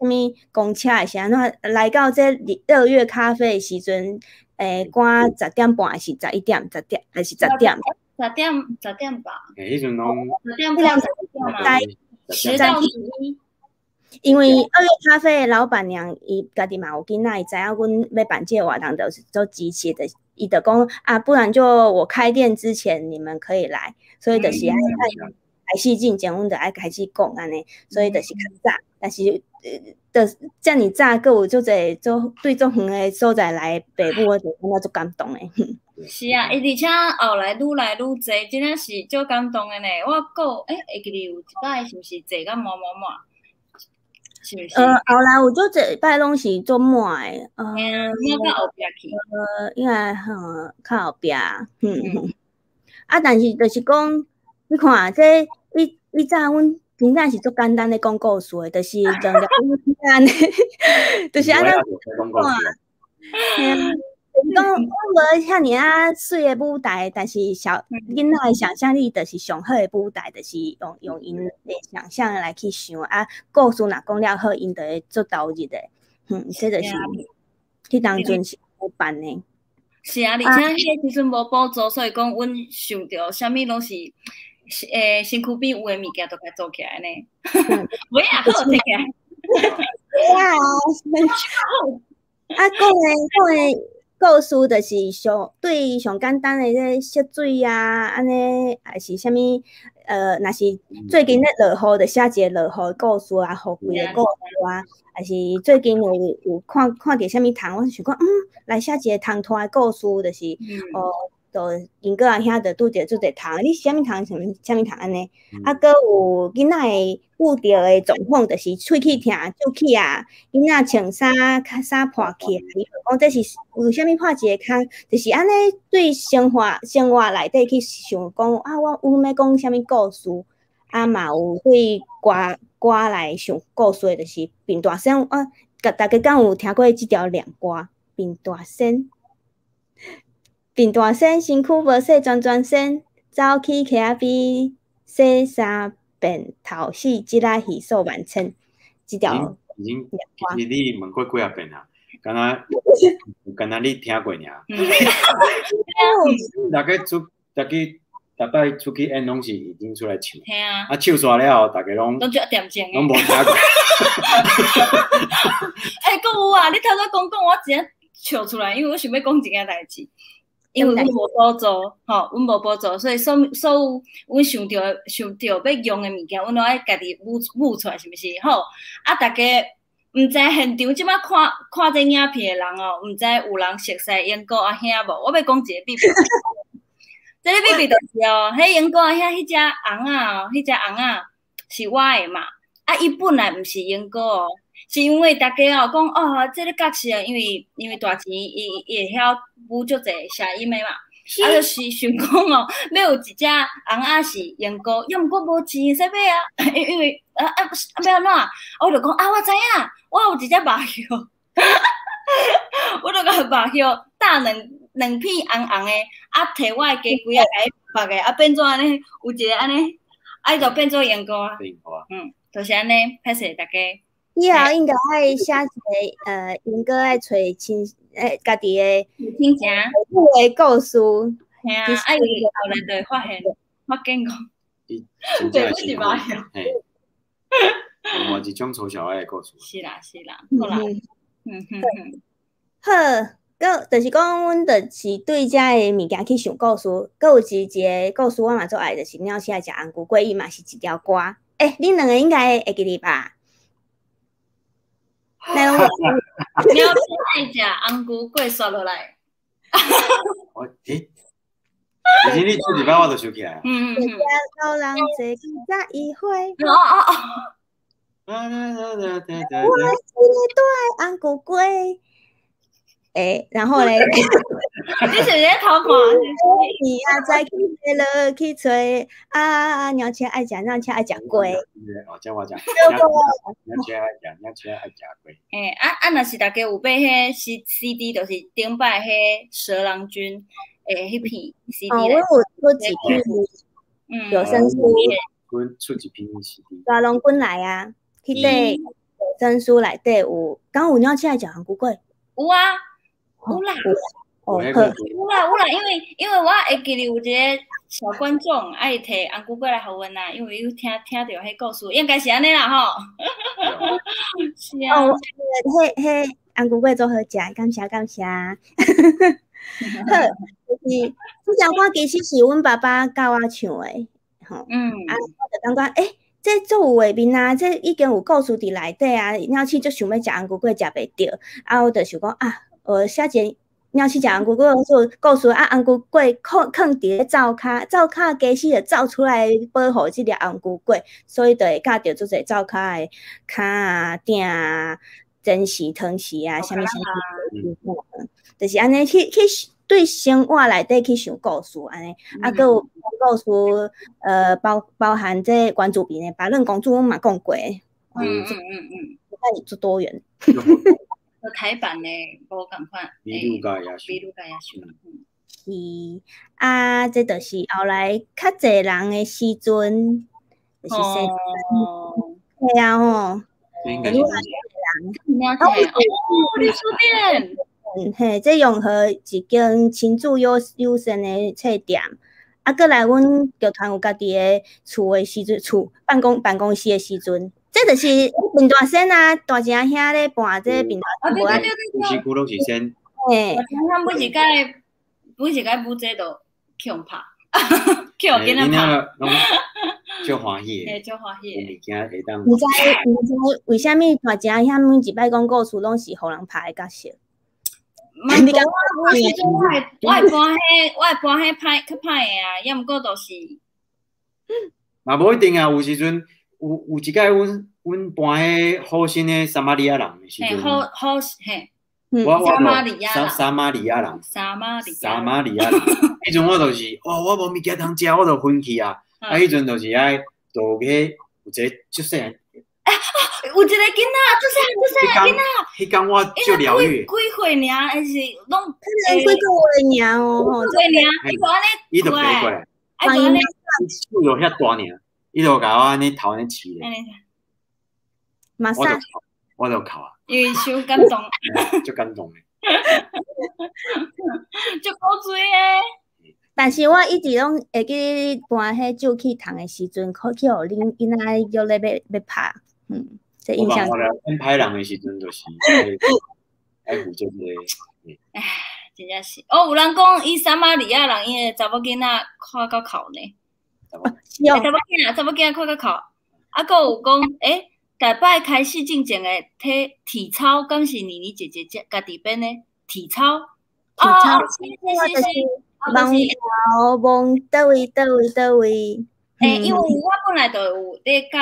物公车的是按怎来到这乐月咖啡的时阵，赶10点半还是11点？十点还是十点？十点十点吧。欸，彼阵拢10点半10点嘛，10到11。因为乐月咖啡的老板娘伊家己嘛有囡仔，伊知影阮欲办这个活动，就是足支持的。伊就讲啊，不然就我开店之前你们可以来，所以就是爱开始进前，阮就爱开始讲按呢，所以就是较早，但是就遮尔早，阁有足济足对足远的所在来爸母，我就感觉足感动的。是啊，而且后来愈来愈济，真正是足感动的呢。我阁欸，会记得有一摆是毋是坐甲满满满？是毋是？后来有足济摆拢是足满的，满到后壁去。应该吼较后壁，啊，但是就是讲，你看这以早阮真正是足简单咧讲故事的，就是两粒按呢，就是按呢看。嘿啊，就是讲阮无遐尔啊媠的舞台，但是小囡仔的想象力就是上好的舞台，就是用𪜶的想象来去想啊，故事若讲了好，𪜶就会足投入的。这就是彼当阵是按呢办的。是啊，而且彼个时阵无补助，所以讲阮想著啥物拢是，身躯边有的物件都共做起来呢。尾也好摕起来。啊，啊，讲的故事就是上对上简单的这色水啊，按呢，还是啥物？若是最近咧落雨，就写一个落雨的故事啊，雨季的故事啊，还是最近有看著啥物虫，我想讲，来写一个虫拖的故事，就是哦，就英哥阿兄就拄著足济虫，你啥物虫，啥物啥物虫按呢？啊，阁有囡仔会遇著的状况，就是喙齿疼、蛀齿啊，囡仔穿衫较衫破去啊，伊就讲这是为啥物破一个空，就是按呢对生活内底去想讲啊，阮欲讲啥物故事，啊嘛有对歌歌来想故事的，就是贫大仙啊，大家敢有听过这条念歌？贫大仙，贫大仙身躯无细全全身，走去溪仔边洗三遍，头死这仔鱼数万千。这条已經其實你問過幾仔遍啊，敢若敢若你聽過爾。大家出，大家逐擺出去演，攏是已經出來唱。嘿啊。啊，唱煞了後，大家攏攏足恬靜攏無聽過。欸，閣有啊！你頭拄講講，我真正笑出來，因為我想欲講一件代誌。因為阮無補助，吼，阮無補助，所以所所有阮想著想著欲用的物件，阮攏愛家己舞舞出來，是毋是？吼，啊，逐家毋知現場這擺看看這影片的人哦，毋知有人熟似英國阿兄無？我欲講一個秘密，這個秘密就是哦，彼英國阿兄彼隻尪仔哦，彼隻尪仔是我的嘛，啊，伊本來毋是英國哦。是因為逐家哦講哦，這個角色因為因為大錢伊伊會曉舞足濟聲音的嘛，啊就是想講哦，欲有一隻尪仔是英國，抑毋過無錢會使買啊，因因為啊啊啊欲按怎？我就講啊，我知影，我有一隻肉葉，我就共肉葉打兩兩片紅紅的，啊提我的雞胿仔共伊縛的，啊變做按呢，有一個按呢，啊伊就變做英國啊，嗯，就是按呢，歹勢逐家。以後應該愛寫一個，應該愛揣親，家己的親情的故事。嘿啊，啊伊後來就會發現，發現講，這不是吧？嘿，另外一種醜小鴨的故事。是啦，是啦，好啦，嗯嗯嗯。好，閣就是講，阮就是對遮的物件去想故事。閣有一個故事，我嘛足愛，就是鳥鼠愛食紅龜粿，伊嘛是一條歌。欸，恁兩個應該會記得吧？鳥鼠愛食紅龜粿，煞落來。我欸，其實你出一擺我就想起來。嗯嗯嗯。老人坐早一回。哦哦哦。我一个大紅龜粿。欸，然後咧？你是毋是咧偷看？你啊，再去落去揣啊，鳥鼠愛食，鳥鼠愛食粿。哦，這我食。鳥鼠愛食，鳥鼠愛食粿。欸，啊啊，若是逐家有買彼 C C D，就是頂擺彼蛇郎君的彼片 C D。哦，我有出一片，有聲書。阮出一片 C D。大龍君來啊，彼塊有聲書內底有，敢有鳥鼠愛食紅龜粿？有啊，有啦。有啦有啦，因為因為我會記得有一個小觀眾愛提紅龜粿來予阮啊，因為伊有聽聽著彼故事，應該是按呢啦吼。是啊。哦，彼彼紅龜粿足好食，感謝感謝。好，就是這首歌其實是阮爸爸教我唱的，吼。嗯。啊，我就感覺，欸，這足有畫面啊，這已經有故事佇內底啊，鳥鼠足想欲食紅龜粿，食袂著，啊，我就想講啊，我寫一個。鳥鼠食紅龜粿，做故事啊，紅龜粿囥囥佇咧灶跤，灶跤雞死就走出來保護這粒紅龜粿，所以就會教著足濟灶跤的跤啊、鼎啊、煎匙、湯匙啊，啥物啥物，就是按呢去去對生活內底去想故事按呢，啊，閣有故事，包包含這原住民的巴倫公主，阮嘛講過。嗯嗯嗯嗯，那是足多元。台版的無仝款，美女甲野獸，美女佮野獸。是啊，這就是後來較濟人的時陣，就是生對啊吼。應該是。哦，你書店。嘿，這永和一間親子友友善的冊店，啊，閣來阮劇團有家己的厝的時陣，厝辦公辦公室的時陣。這就是平大仙啊，大正兄咧搬這平大仙。啊對對對對。有時久攏是先。嘿。我每一擺每一擺舞這都去予拍，去予囡仔拍。攏足歡喜的。嘿，足歡喜的。有物件會當。毋知毋知為啥物大正兄每一擺講故事攏是予人拍的角色？嘛無啊，有時陣我會我會搬彼我會搬彼歹較歹的啊，抑毋過就是。嘛無一定啊，有時陣。有有一擺，阮阮搬彼好心的撒瑪利亞人的時陣，好好嘿，我撒瑪利亞撒撒瑪利亞人，撒瑪利撒瑪利亞人，彼陣我就是，哦，我無物件通食，我就昏去啊！啊，彼陣就是愛就去有一個足細漢，有一個囡仔，足細漢足細漢囡仔，彼工我足療癒。幾歲爾，還是攏幾個月爾哦，幾歲爾，伊就按呢，伊就飛過來，啊，就按呢，手就遐大爾。伊就共我按呢頭按呢飼咧，我我就哭啊，因為傷感動，足感動的。足古錐的。但是我一直攏會記得搬彼酒去堂的時陣，去予恁囡仔約咧欲拍，這印象。我阮歹人的時陣就是愛負責這個。唉，真正是。哦，有人講伊撒瑪利亞人𪜶的查某囡仔看甲哭呢。是哦。查某囡仔，查某囡仔看甲哭。啊，閣有講，逐擺開始進前的體操，敢是妮妮姐姐家己編的體操？體操，是是是。望頭望佗位佗位佗位。因為我本來就有咧教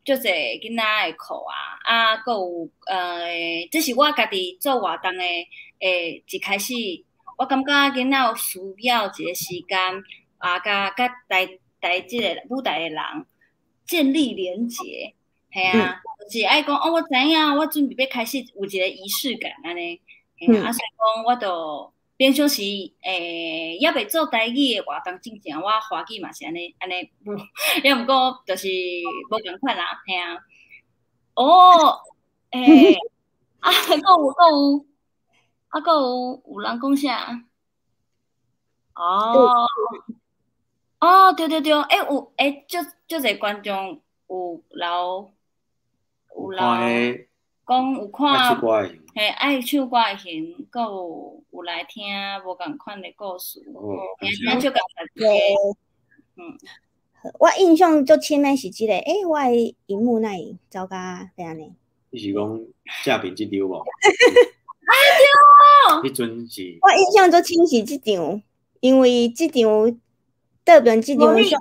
足濟囡仔的課啊，啊，閣有這是我家己做活動的，一開始我感覺囡仔有需要一個時間啊，佮台台這個舞台的人建立連結，嘿啊，就是愛講哦，我知影，我準備欲開始有一個儀式感按呢，嘿啊，所以講我就。平常時，猶未做台語的活動進前，我華語嘛是按呢按呢，無，猶毋過就是無仝款啦，嘿啊。哦，啊，閣有閣有，啊，閣有有人講啥？哦，哦，對對對，有，足足濟觀眾有留，有留。講有看，嘿，愛唱歌的型，閣有有來聽無仝款的故事，聽足感謝。我印象足深的是這個，我的螢幕哪會走甲欲按呢？你是講正面這張無？哎對，彼陣是。我印象足深是這張，因為這張倒邊這張相，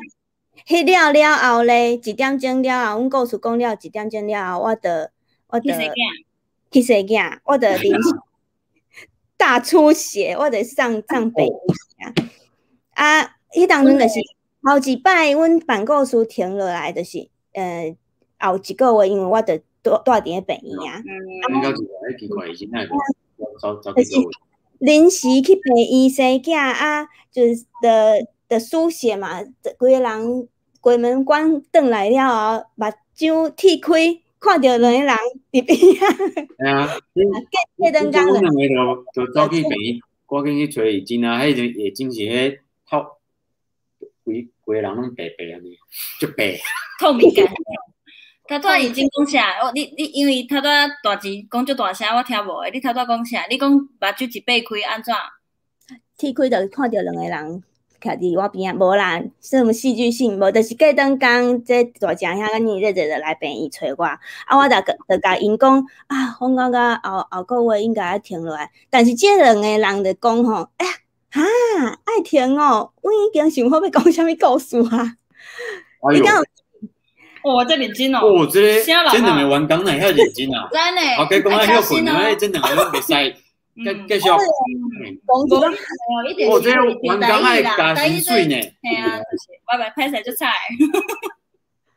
彼了了後咧，一點鐘了後，阮故事講了一點鐘了後，我就。我就去生囝，我就臨時大出血，我就送病院。啊，彼當陣就是頭一擺，阮辦故事停落來，就是後一個月，因為我就蹛佇咧病院啊。奇怪，是哪就是臨時去病院生囝啊，就是就輸血嘛，規个人關門關轉來了後，目睭鐵開。看著兩個人佇邊仔，嘿啊，過兩工阮兩個就走去病院，趕緊去揣醫生啊！彼陣眼睛是彼透，規規个人攏白白按呢，足白。透明感。頭拄仔已經講啥？我你因為頭拄仔大姊講足大聲，我聽無的。你頭拄仔講啥？你講目睭一擘開按怎？鐵開就看著兩個人。徛佇我邊仔，無啦，什麼戲劇性無，就是過兩工，這大姐兄佮你這就來病院揣我，啊，我就共𪜶講啊，我感覺後後個月應該愛停落來，但是這兩個人就講吼，欸，哈，愛停哦，阮已經想好欲講啥物故事啊。哎呦，哦，這認真哦，哦，這個這兩个員工哪會遐認真啊？真的，後家講愛歇睏，哎，這兩个攏袂使。繼續。哦，這員工愛加薪水呢。嘿啊，就是，我袂歹勢足彩。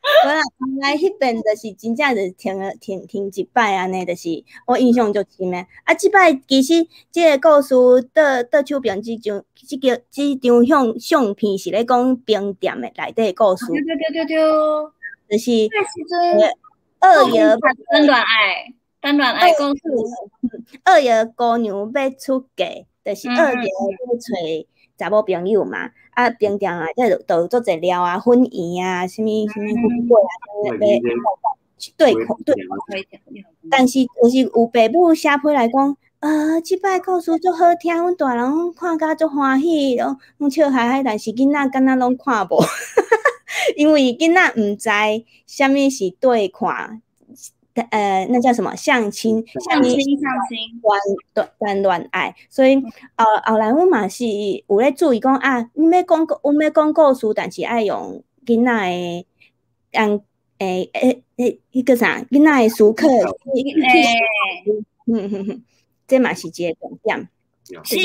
無啦，來彼邊就是真正就停了停停一擺按呢，就是我印象足深的。啊，這擺其實這個故事倒倒手邊這張這個這張相相片是咧講冰店的內底故事。對對對對對。就是二爺談戀愛。談戀愛故事，二爺姑娘欲出嫁，就是二爺欲揣查某朋友嘛。啊，冰店內底就有足濟料啊，粉圓啊，啥物啥物粉粿啊，欲對對。但是就是有爸母寫批來講，這擺故事足好聽，阮大人攏看甲足歡喜，攏攏笑嗨嗨，但是囡仔敢若攏看無，因為囡仔毋知啥物是對看。那叫什麼相親？相親，相親，談戀愛。所以後後來阮嘛是有咧注意講啊，你欲講阮欲講故事，但是愛用囡仔的，按彼個啥囡仔的思考。這嘛是一個重點。是，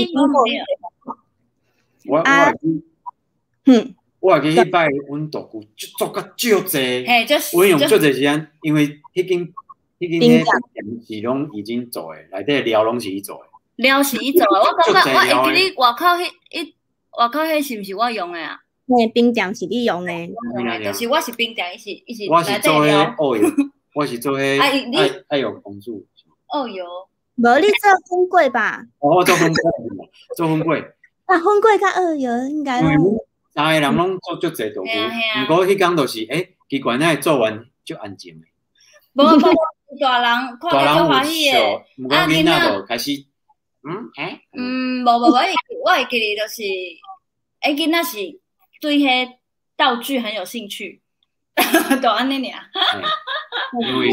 我我會記彼擺阮大舅做甲足濟，阮用足濟時間，因為彼間彼間彼是攏已經做的，內底料攏是伊做的。料是伊做的，我感覺我會記你外口彼彼外口彼是毋是我用的啊？嘿，冰店是你用的。就是我是冰店，伊是伊是我是做彼烏油我是做彼愛愛玉公主。哦喲，無你做粉粿吧？哦，我做粉粿，做粉粿。啊，粉粿佮鱷魚應該攏。三个人攏做足濟道具，毋過彼工就是奇怪，哪會做完足安靜的。無無，大人看甲足歡喜的，毋過囡仔就開始，嗯，欸，嗯，無無，我會記得就是，囡仔是對彼道具很有興趣，就按呢爾。因為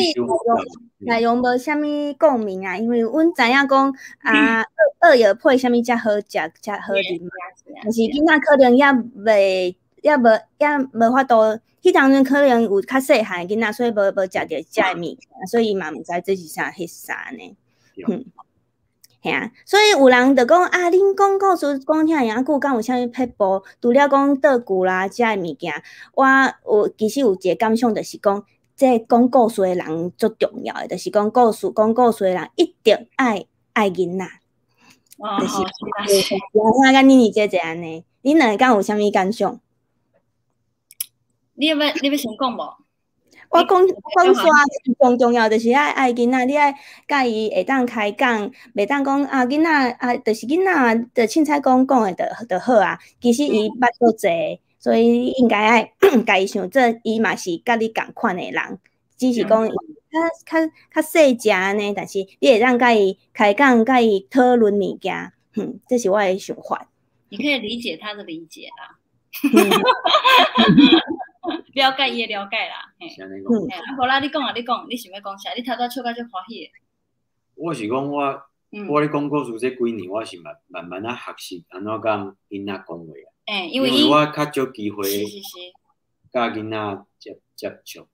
內容無啥物共鳴啊，因為阮知影講啊，鱷魚配啥物才好食，才好啉嘛。但是囡仔可能猶袂，猶無，猶無法度。彼當陣可能有較細漢囡仔，所以無食著遮的物件，所以伊嘛毋知這是啥彼啥呢。嗯，嘿啊，所以有人就講啊，恁講故事講遐爾仔久，敢有啥物撇步？除了講道具啦，遮的物件，我有其實有一個感想，就是講，這講故事的人足重要的，就是講故事講故事的人一定愛愛囡仔。哦，就是我佮妮妮姐姐按呢，恁兩個敢有啥物感想？你欲先講無？我講講煞上重要就是愛愛囡仔，你愛佮伊會當開講，袂當講啊囡仔啊，就是囡仔，就凊彩講講的就好啊。其實伊捌足濟，所以應該愛共伊想做，伊嘛是佮你仝款的人，只是講較較較細隻按呢，但是你會當佮伊開講，佮伊討論物件，哼，這是我的想法。你可以理解他的理解啦。了解伊的了解啦，嘿，啊，無啦，你講啊，你講，你想欲講啥？你頭拄笑甲足歡喜的。我是講我，我咧講故事這幾年，我是慢慢慢仔學習按怎佮囡仔講話啊。欸，因為我較少機會，佮囡仔接接觸。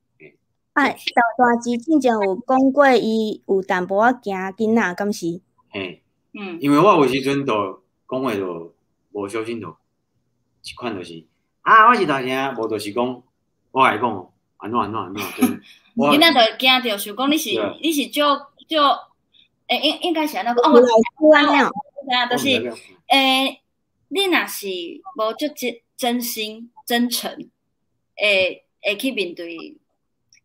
啊，大大姊之前有講過，伊有淡薄仔驚囡仔，敢是？嘿，因為我有時陣就講話就無小心就，一款就是啊，我是大聲，無就是講。我共伊講，按怎按怎按怎，囡仔就會驚著，想講你是你是足足，欸，應應該是按怎講？哦，我知影，就是欸，你若是無足真真心真誠，會會去面對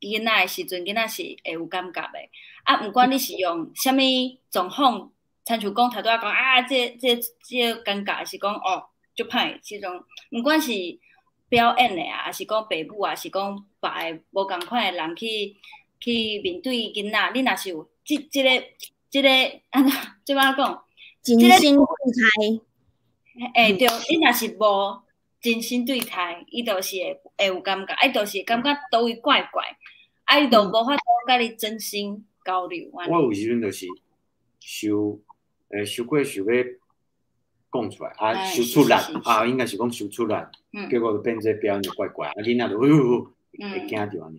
囡仔的時陣，囡仔是會有感覺的。啊，毋管你是用啥物狀況，親像講頭拄仔講啊，這這這尷尬，是講哦，足歹，這種毋管是表演的啊，抑是講爸母啊，是講別个無仝款的人去去面對囡仔，你若是有這這个這个按怎這擺講，真心對待，欸對，你若是無真心對待，伊就是會會有感覺，伊就是感覺佗位怪怪，啊伊就無法度佮你真心交流。我有時陣就是想，欸，傷過想欲講出來啊，傷出力啊，應該是講傷出力，結果就變做表演就怪怪，啊囡仔就會驚著按呢。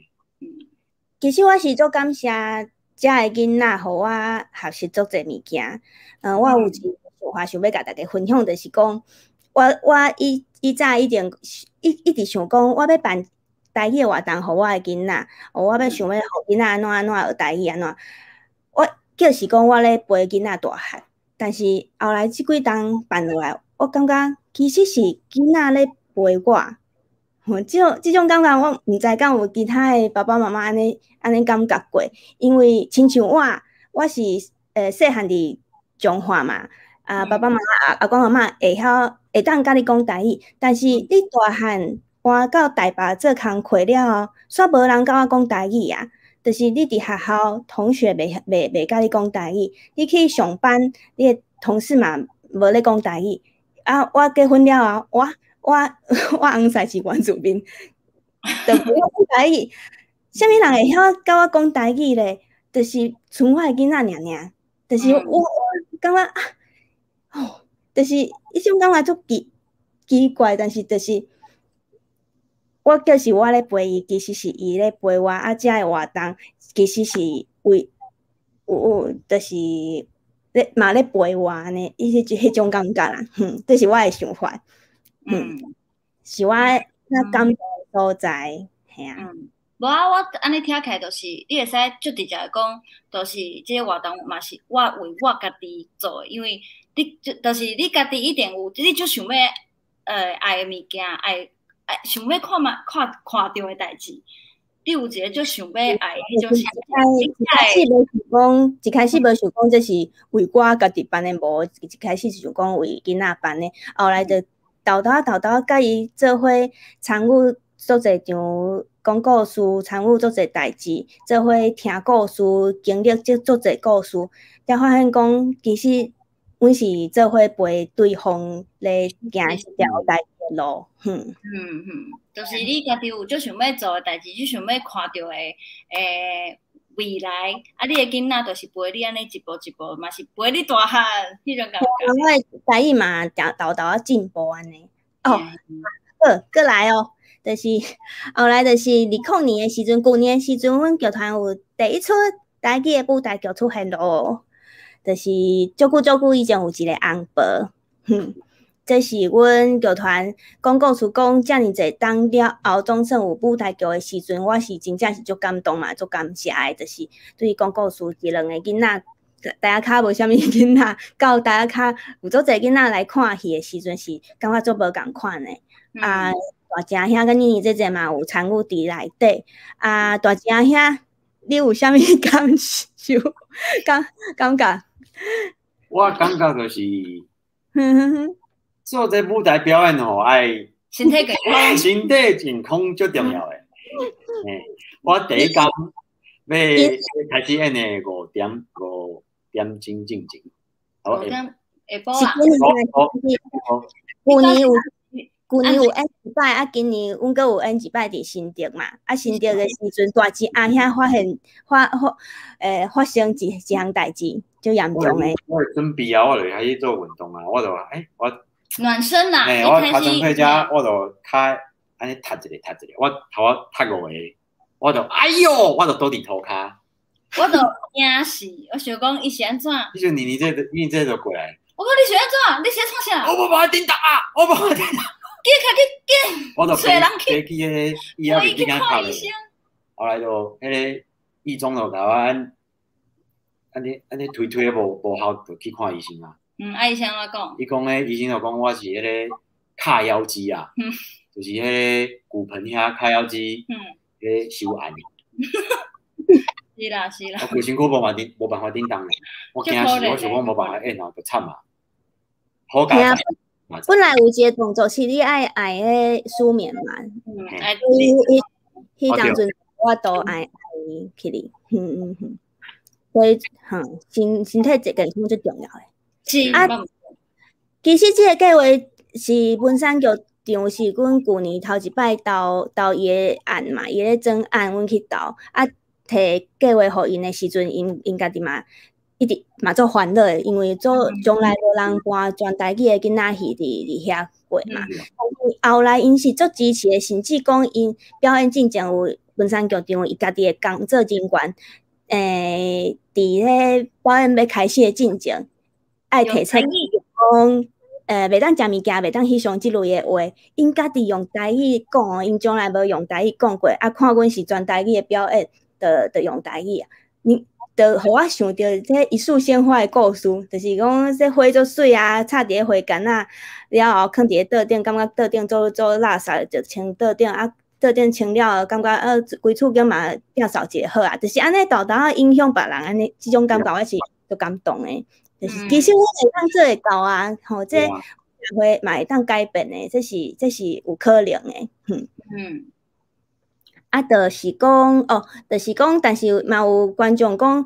其實我是足感謝遮的囡仔，予我學習足濟物件。嗯，我有一個想法想欲共大家分享，就是講我我以以早以前一一直想講，我欲辦台語的活動，予我的囡仔，我欲想欲予囡仔按怎按怎學台語按怎。我就是講我咧陪囡仔大漢。但是後來這幾冬辦落來，我感覺其實是囡仔咧陪我，這種這種感覺我毋知敢有其他的爸爸媽媽按呢按呢感覺過，因為親像我，我是欸細漢佇彰化嘛，啊爸爸媽媽阿阿公阿嬤會曉會當佮你講台語，但是你大漢搬到台北做工課了後，煞無人佮我講台語啊。就是你佇學校同學袂袂袂佮你講台語，你去上班，你的同事嘛無咧講台語。啊，我結婚了後，我我我翁婿是原住民，就袂曉講台語。啥物人會曉佮我講台語咧？就是賰我的囡仔爾爾。就是我我感覺啊，哦，就是彼種感覺足奇奇怪，但是就是我就是我咧陪伊，其實是伊咧陪我。啊，遮的活動其實是為有有，就是咧嘛咧陪我按呢，伊彼彼種感覺啦，哼，這是我的想法，嗯，是我較感動的所在，嘿啊。嗯，無啊，我按呢聽起來就是，你會使足直接講，就是這个活動嘛是我為我家己做的，因為你就就是你家己一定有，你足想欲愛的物件，愛愛想欲看覓看看著的代誌，你有一个足想欲爱彼种心情。一开始無想講，這是為我家己辦的，無一開始是想講為囡仔辦的，後來就沓沓仔沓沓仔佮伊做伙參與足濟場講故事，參與足濟代誌，做伙聽故事，經歷這足濟故事，才發現講其實阮是做伙陪對方咧行一條代誌的路。就是你家己有足想欲做的代誌，足想欲看著的未來，啊，你的囡仔就是陪你按呢一步一步，嘛是陪你大漢彼種感覺。我的台語嘛，沓沓仔進步按呢。哦，好，閣來哦，就是後來就是20年的時陣，舊年的時陣，阮劇團有第一齣台語的舞台劇出現囉，就是足久足久以前有一個紅婆，這是阮劇團講故事講遮爾濟冬了後，總算有舞台劇的時陣，我是真正是足感動嘛，足感謝的，就是對講故事這兩個囡仔，台仔跤無啥物囡仔，到台仔跤有足濟囡仔來看戲的時陣，是感覺足無仝款的。啊，大正兄佮妮妮姐姐嘛有參與佇內底。啊，大正兄，你有啥物感受？感覺？我感覺就是。做這舞台表演吼，愛身體健康，身體健康足重要的。我第一工欲開始演的5點鐘進前，5點下晡啊。舊年有演一擺，啊，今年阮閣有演一擺佇新竹嘛。啊，新竹的時陣，大姊阿兄發現發發發生一項代誌，足嚴重的。我會準備啊，我就開始做運動啊，我就我。暖身啦，我尻川退遮，我就跤按呢踢一个踢一个，我頭仔踢五個，我就哎喲，我就倒佇塗跤。我就驚死，我想講伊是按怎？彼陣妮妮這，妮妮這就過來。我講你是按怎？你是咧創啥？我無辦法振動啊！我無辦法振動。緊較去緊。我就揣人去。爬去彼个醫藥去甲敲咧。後來就彼个醫總就共我按呢按呢推推無效，就去看醫生啊。啊，醫生按怎講？伊講咧，醫生就講我是彼个髂腰肌啊，就是彼个骨盆遐髂腰肌，彼个收炎。是啦是啦。我規身軀無辦法振動咧，我驚死，我想講無辦法演啊，就慘啊。好佳哉。本來有一個動作是你愛愛彼舒眠嘛，彼當陣我都愛愛起哩，所以身體健康最重要的。是啊，其實這個計劃是文山劇場是阮舊年頭一擺投投伊的案嘛，伊咧裝案，阮去投啊，提計劃予𪜶的時陣，𪜶家己嘛一直嘛足煩惱的，因為做從來無人搬全台語的囡仔戲佇遐過嘛。但是後來𪜶是足支持的，甚至講𪜶表演進前有文山劇場伊家己的工作人員，佇咧表演欲開始的進前，愛提出講，袂當食物件，袂當翕相這類的話，𪜶家己用台語講，𪜶從來無用台語講過，啊，看阮是全台語的表演，就用台語啊。你就予我想著這一束鮮花的故事，就是講這花足媠啊，插佇咧花篆仔了後，囥佇咧桌頂，感覺桌頂做做垃圾，就清桌頂啊，桌頂清了後，感覺規厝間嘛摒掃一下好啊，就是按呢沓沓仔影響別人按呢，這種感覺我是足感動的。就是其實阮會當做會到啊，吼，這社會嘛會當改變的，這是有可能的，啊，就是講哦，就是講，但是嘛有觀眾講，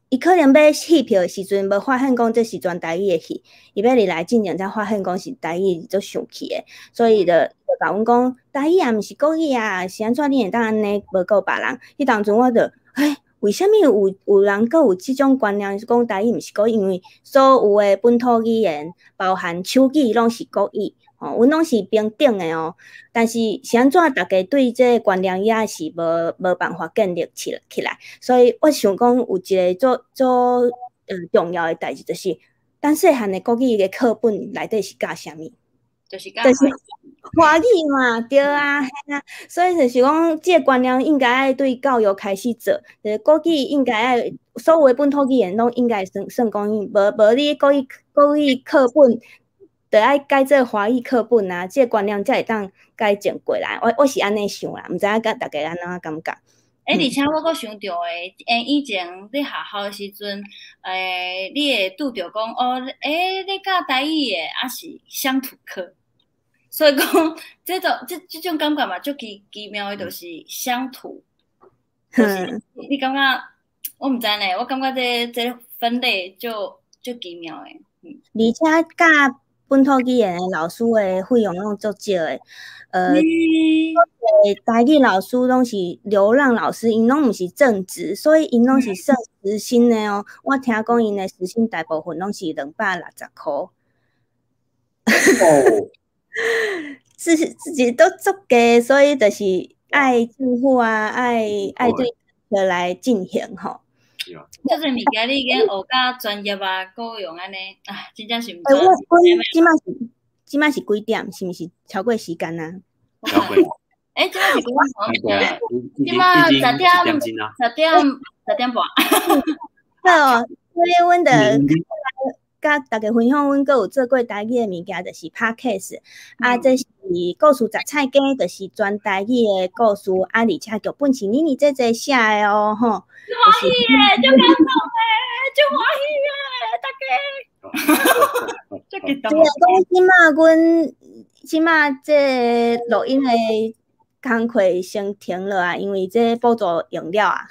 伊可能買戲票的時陣無發現講這是全台語的戲，伊欲入來進前才發現講是台語足生氣的，所以就共阮講台語也毋是國語啊，是按怎你會當按呢無顧別人？彼當陣我就，欸，為啥物有人閣有這種觀念，是講台語毋是國語？因為所有的本土語言，包含手語，攏是國語。吼，阮攏是平等的哦。但是是按怎，大家對這個觀念也是無辦法建立起來。所以我想講，有一個足足重要的代誌，就是咱細漢的國語的課本內底是教啥物？就是教就是華語嘛，對啊，嘿啊，所以就是講，這個觀念應該愛對教育開始做，就是國語應該愛所有的本土語言攏應該算算講，無你國語課本。就愛改做華語課本啊，這個觀念才會當改正過來。我是按呢想啦，毋知影佮大家按怎感覺？欸，而且我閣想著的，以前咧學校的時陣，你會拄著講哦，咧教台語的，抑是鄉土課，所以講，這種感覺嘛，足奇妙的，就是鄉土，就是你感覺，我毋知呢，我感覺這分類就奇妙的。而且教本土語言的老師的費用攏足少的，台語老師攏是流浪老師，𪜶攏毋是正職，所以𪜶攏是算時薪的哦。我聽講𪜶的時薪大部分攏是260塊。哦，自己都足低，所以就是愛政府啊，愛對來進行吼。這個物件你已經學甲專業啊，夠用按呢，啊，真正是毋知。我這擺是幾點？是毋是超過時間啊？超過。欸，這擺是幾點？這擺10點，10點，10點半。好，所以阮就佮大家分享，阮閣有做過台語的物件，就是 Podcast 啊，這是故事雜菜羹，就是全台語的故事，啊，而且劇本是妮妮姐姐寫的哦，吼。歡喜的，足感動的，足歡喜的，大家。足激動。對啊，講這擺阮這擺這錄音的工課先停了啊，因為這補助用了啊。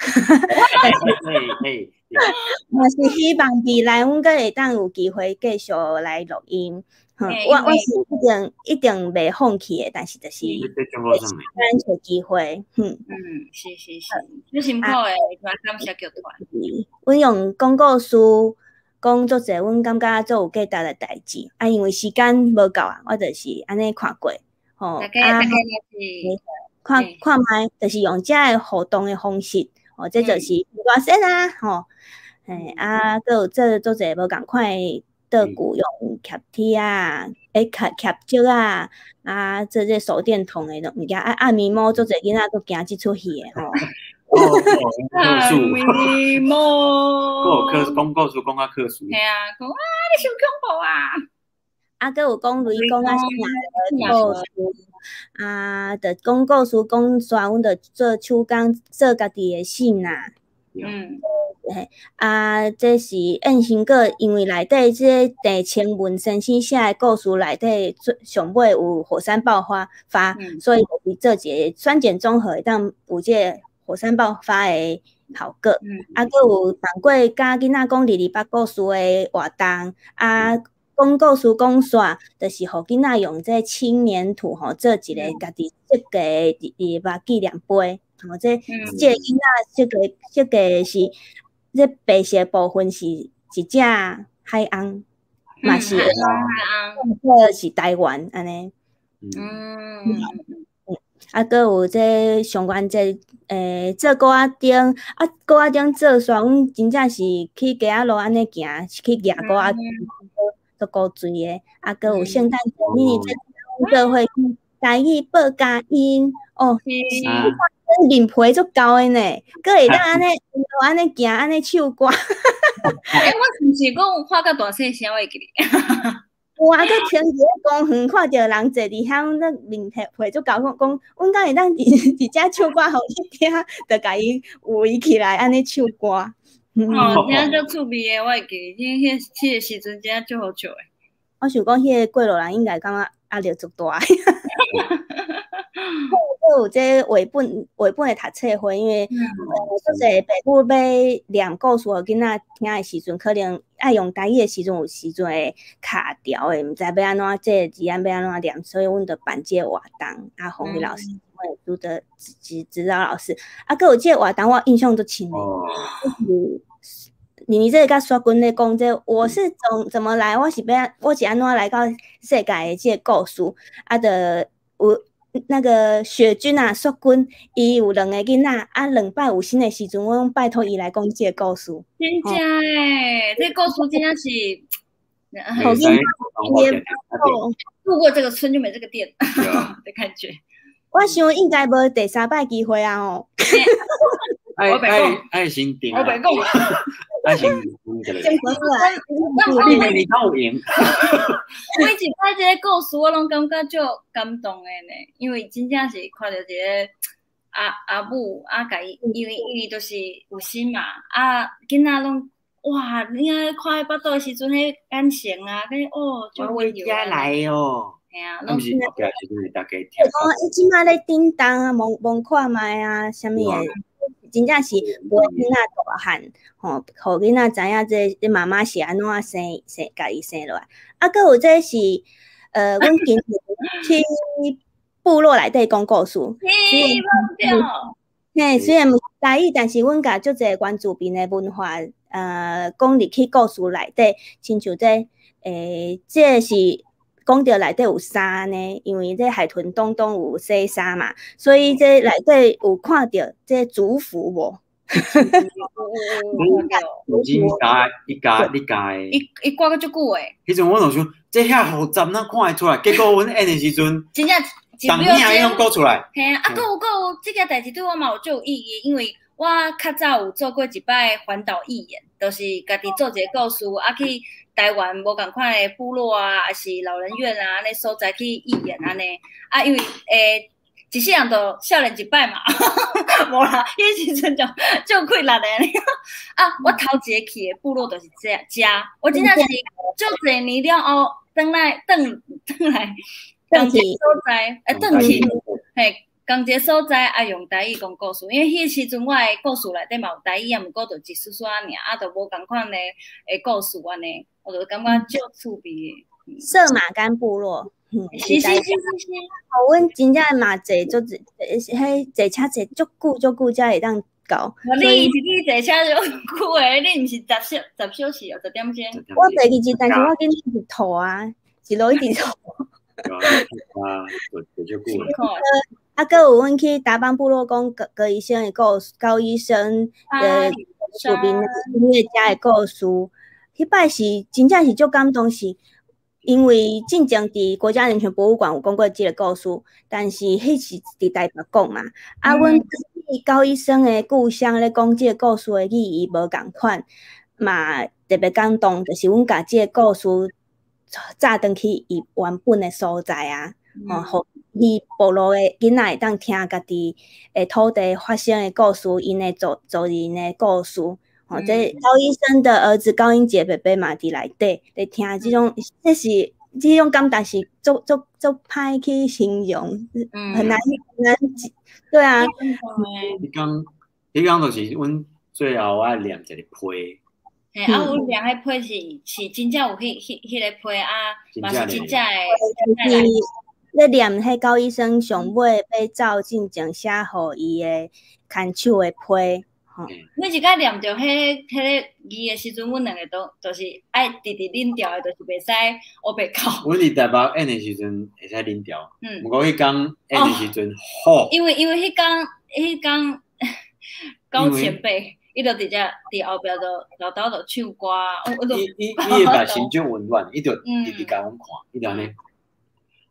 嘛是希望未來阮閣會當有機會繼續來錄音。我是一定袂放棄的，但是就是咱找機會。是是是，足辛苦的，感謝劇團。阮用講故事講足濟，阮感覺足有價值的代誌。啊，因為時間無夠啊，我就是按呢看過。吼，啊，看看覓，就是用這个互動的方式，吼，這就是熱身啊，吼，嘿，啊，閣有做足濟無仝款的道具，用疊鐵啊，疊疊石啊，啊，做這手電筒的物件，啊，暗暝魔足濟囡仔閣驚這齣戲的吼。暗暝魔，閣有講故事講較可惜。嘿啊，講啊，你傷恐怖啊！啊，閣有講雷公啊，啥故事啊，就講故事講煞，阮就做手工做家己的信啊。嘿，啊，這是燕生閣，因為內底這個鄭清文先生寫的故事內底，最上尾有火山爆發，所以就是做一個酸鹼中和，會當有這個火山爆發的效果。啊，閣有辦過佮囡仔講二二八故事的活動，啊，講故事講煞，就是予囡仔用這輕黏土吼，做一個家己設計的二二八紀念碑。吼，這個囡仔設計是這白色部分是一隻海鰪，嘛是海鰪，是台灣按呢。啊，閣有這相關這做鼓仔燈，啊，鼓仔燈做煞，阮真正是去街仔路按呢行，去蜈鼓仔燈，足古錐的。啊，閣有聖誕節，你這做伙去台語報佳音，哦，面皮足厚的呢，閣會當按呢按呢行，按呢唱歌。欸，我是毋是講發甲大細聲？我會記得。有啊，閣停佇咧公園，看著人坐佇遐，阮咧面皮皮足厚，講講，阮敢會當佇遮唱歌予你聽，就共伊圍起來按呢唱歌。哦，真正足趣味的，我會記得，彼個時陣真正足好笑的。我想講，彼個過路人應該感覺壓力足大。閣有這繪本的讀冊會，因為足濟爸母欲念故事予囡仔聽的時陣，可能愛用台語的時陣，有時陣會卡條的，毋知欲按怎這個字眼欲按怎念，所以阮就辦這個活動。啊，洪宇老師，阮的指導老師，啊，閣有這個活動，我印象足深的，就是你這個佮雪君咧講這個，我是怎麼來，我是按怎來到世界的這個故事，啊，就有那個雪君啊，雪君，伊有兩個囡仔，啊，兩擺有新的時陣，我攏拜託伊來講這個故事。真正欸，這個故事真正是，予囡仔路過這個村就沒這個店的感覺。我想應該無第三擺機會啊吼。愛愛愛先定，我白講。啊是问一下。你明年敢有闲？每一摆这个故事，我攏感覺足感動的呢，因為真正是看著一個阿阿母啊，共伊，因為伊就是有心嘛，啊，囡仔攏哇，你啊看彼腹肚的時陣，彼眼神啊，彼哦，足溫柔啊。來哦。嘿啊，毋是後壁時陣大家聽。講伊這擺咧叮當啊，摸摸看覓啊，啥物的。真正是陪囡仔大漢，吼，予囡仔知影這媽媽是按怎生生，共伊生落來。啊，閣有這是，阮今年去部落內底講故事。嘿，雖然毋是台語，但是阮共足濟原住民的文化，講入去故事內底，親像這，這是講著內底有沙呢，因為這海豚東東有洗沙嘛，所以這內底有看著這族服無？有真家一家你家的，伊伊掛閣足久的。彼陣我就想，這遐複雜，哪看會出來？結果阮演的時陣，真正當影伊攏講出來。嘿啊，啊，閣有閣有，這件代誌對我嘛有足有意義，因為我較早有做過一擺環島義演，就是家己做一個故事，啊去台灣無仝款的部落啊，抑是老人院啊，按呢所在去義演按呢。啊，因為一世人就少年一擺嘛，無啦，彼時陣就足氣力的。啊，我頭一个去的部落就是這遮，我真正是足濟年了後，轉來轉轉來，仝一個所在，轉去，嘿，仝一個所在啊，用台語講故事，因為彼時陣我的故事內底嘛有台語啊，毋過就一絲絲爾，啊，就無仝款的故事按呢，我就感覺足趣味的。色馬干部落。是是是是是，哦，阮真正嘛坐足濟，彼坐車坐足久足久才會當到。你你坐車足久的，你毋是10小時哦，10點鐘。我袂記得，但是我見你一直吐啊，一路一直吐。啊，坐足久。啊，閣有阮去達邦部落講高高醫生的故事，高醫生的著名音樂家的故事，彼擺是真正是足感動是。因為進前佇國家人權博物館有講過這個故事，但是彼是佇台北講嘛。啊，阮去高醫生的故鄉咧講這個故事的意義無仝款，嘛特別感動，就是阮共這個故事載轉去伊原本的所在啊，吼，予伊部落的囡仔會當聽家己的土地發生的故事，𪜶的族族人的故事。哦，這高醫生的兒子高英傑伯伯嘛佇內底咧聽這種，這是這種感覺是足足足歹去形容，很難很難，對啊。彼工就是阮最後愛念一個批。嘿，啊，阮念彼批是真正有彼個批啊，嘛是真正的。咧念彼高醫生上尾欲走進前寫予伊的牽手的批。每一擺念著彼个字的時陣，阮兩个都就是愛直直忍牢的，就是袂使烏白哭。阮佇台北演的時陣會使忍牢，毋過彼工演的時陣，吼。因為彼工高前輩，伊就佇遮佇後壁就沓沓就唱歌，我就伊伊的內心足溫暖，伊就直直共阮看，伊就按呢，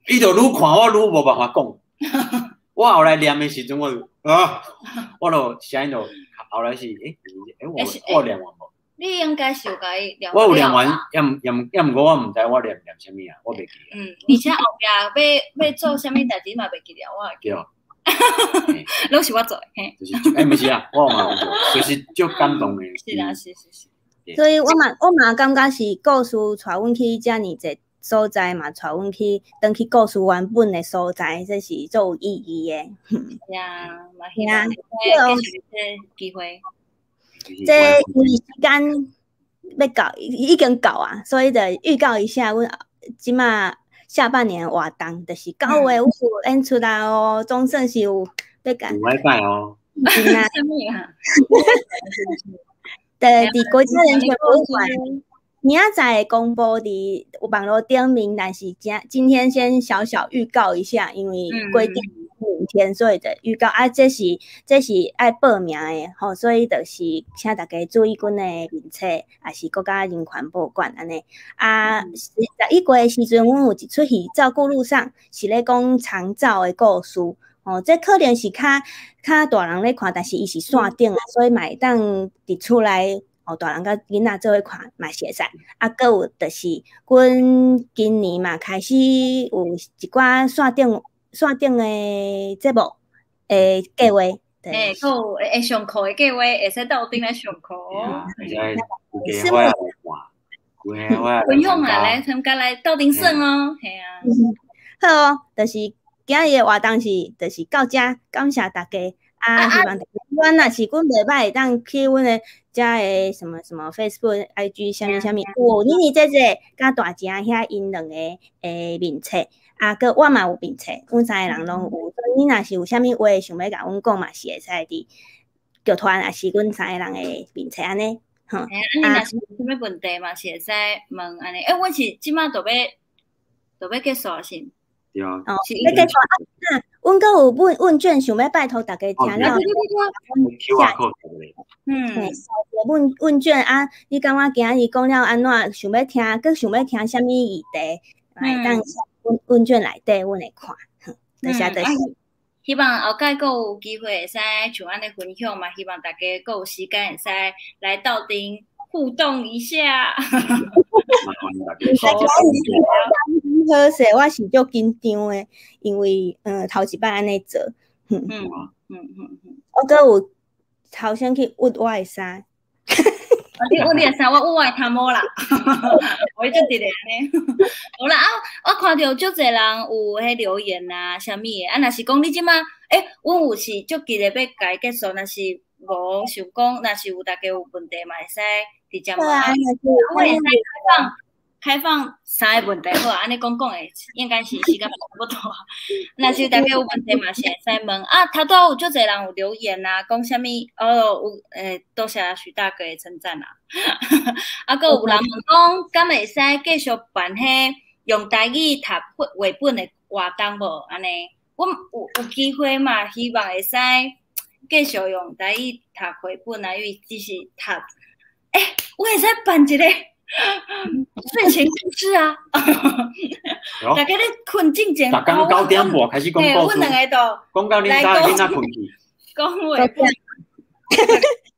伊就愈看我愈無辦法講。我後來念的時陣，我就啊，我就聲音就。後來是，我念完無？你應該是有共伊念。我有念完，也毋過我毋知我念念啥物啊，我袂記。而且後壁欲做啥物代誌嘛袂記得，我會記。對。攏是我做的，嘿。就是，毋是啊，我嘛有做，就是足感動的。是啦，是是是。所以我嘛感覺是故事帶阮去遮爾濟所在嘛，帶阮去轉去故事原本的所在，這是足有意義的。是啊，嘛希望繼續這機會。這因為時間欲到，已經到啊，所以就預告一下，阮這馬下半年活動，就是9月有演出啦哦，總算是有欲共。有禮拜哦。是啊。對，佇國家人權博物館。明仔載會公布佇網路頂面，但是今天先小小預告一下，因為規定明天，所以就預告啊，這是愛報名的吼，所以就是請大家注意阮的面冊，抑是國家人權博物館按呢。啊，11月的時陣，阮有一齣戲《照顧路上》，是咧講長照的故事。哦，這可能是較較大人咧看，但是伊是線頂啊，所以嘛會當佇厝內。吼，大人佮囡仔做伙看嘛是會使。啊，閣有就是阮今年嘛開始有一寡線頂的節目的計劃。欸，閣有會上課的計劃，會使鬥陣來上課。會使有機會來看，有機會來分享啊，來參加來鬥陣耍哦，嘿啊。好哦，就是今日的活動是，就是到遮，感謝大家。啊，希望阮若是阮袂歹，會當去阮的遮的什麼什麼 Facebook、IG 啥物啥物，有妮妮姐姐佮大姐遐𪜶兩个的面冊，啊，閣我嘛有面冊，阮三个人攏有。所以你若是有啥物話想欲共阮講嘛，是會使佇劇團，抑是阮三个人的面冊按呢。嘿啊，你若是有啥物問題嘛，是會使問按呢。欸，阮是這馬就欲結束啊，是？對啊。哦，欲結束啊！阮閣有問卷，想欲拜託大家聽了。 QR code。嗯。問問卷啊，你感覺今日講了按怎？想欲聽，閣想欲聽啥物議題？會當寫問卷內底，阮會看。多謝多謝。希望後擺閣有機會會使像按呢分享嘛，希望大家閣有時間會使來鬥陣互動一下。好勢，我是足緊張的，因為頭一擺按呢做。我閣有頭先去鬱我的衫。你鬱你的衫，我鬱我的頭毛啦。我就佇咧按呢。無啦啊，我看著足濟人有彼留言啊，啥物的啊，若是講你這馬，欸，阮有是足急的欲共伊結束，若是無想講，若是有大家有問題嘛，會使直接問。啊，我會使開放三个問題好啊，按呢講講的應該是時間差不多。若是大家有問題嘛，是會使問。啊，頭拄有足濟人有留言啊，講啥物哦，有欸，多謝許大哥的稱讚啦。啊，閣有人問講，敢會使繼續辦彼用台語讀繪本的活動無？按呢，阮有機會嘛，希望會使繼續用台語讀繪本啊，因為只是讀，欸，我會使辦一個睡前故事啊！大家咧睏進前，逐工9點半開始講故事，阮兩个都講到恁早囡仔睏去。講繪本。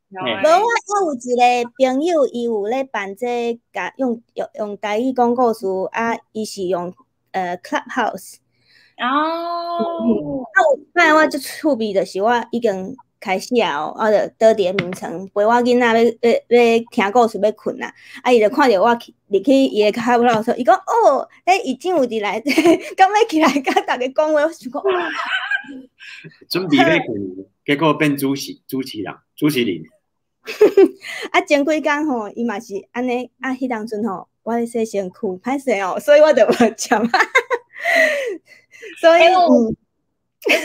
無，我有一个朋友，伊有咧辦這個，共用台語講故事啊，伊是用Clubhouse。哦。啊，有一擺我足趣味，就是我已經開始啊，我就倒佇咧眠床陪我囡仔欲聽故事欲睏啦，啊，伊就看著我去入去伊的 Clubhouse，伊講哦，彼已經有佇內底，敢欲起來佮逐家講話，我想講。準備欲睏，結果變主持人，主持人。啊，前幾工吼，伊嘛是按呢，啊，彼當陣吼，我咧洗身軀，歹勢哦，所以我就無接。所以，欸，有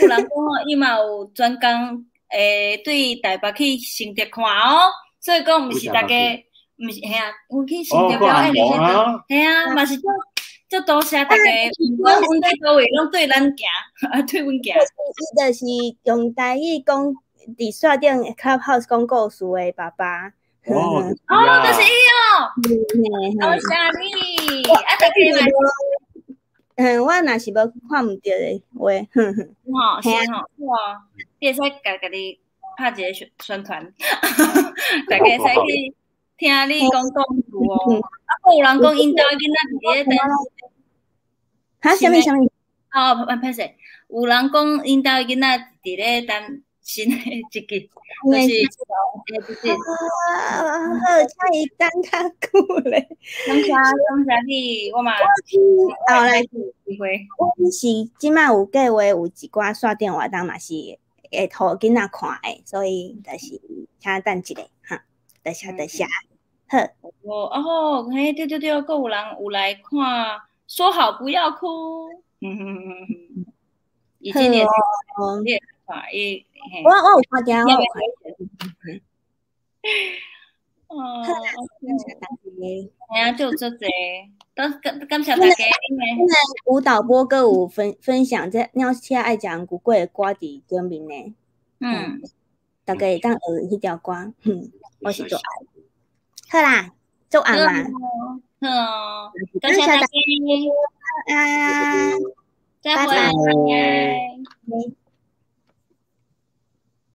人講吼，伊嘛有專工。會對台北去新竹看哦，所以講毋是大家，毋是嘿啊，有去新竹表演的彼個，嘿啊，嘛是足足多謝大家，毋管阮佇佗位攏對咱行，啊對阮行。伊就是用台語講，佇線頂 Clubhouse 講故事的爸爸。哦，哦，就是伊哦，多謝你，啊，大家嘛。嗯，我若是無看毋著的話，哼哼。吼，是吼，哇，你會使共家己拍一个宣傳，大家會使去聽你講故事哦。啊，閣有人講𪜶兜囡仔佇咧等。哈？啥物啥物？哦，歹勢，有人講𪜶兜囡仔佇咧等新的一集，就是。啊，好，請伊等較久咧。感謝感謝你，我嘛。後來機會。阮是這馬有計劃，有一寡線頂活動嘛是會予囡仔看的，所以就是請等一下哈，多謝多謝，好。哦哦，嘿，對對對，閣有人有來看，說好不要哭。嗯嗯嗯嗯。已經也也看伊。我有看見，我有看。哦，嘿啊，就足濟，都感謝大家。舞蹈播閣有分享這鳥車愛食紅龜粿的歌佇頂面呢。嗯，大家會當學彼條歌，哼，我是足愛。好啦，足暗啦。好哦，感謝大家。啊，再會。拜拜。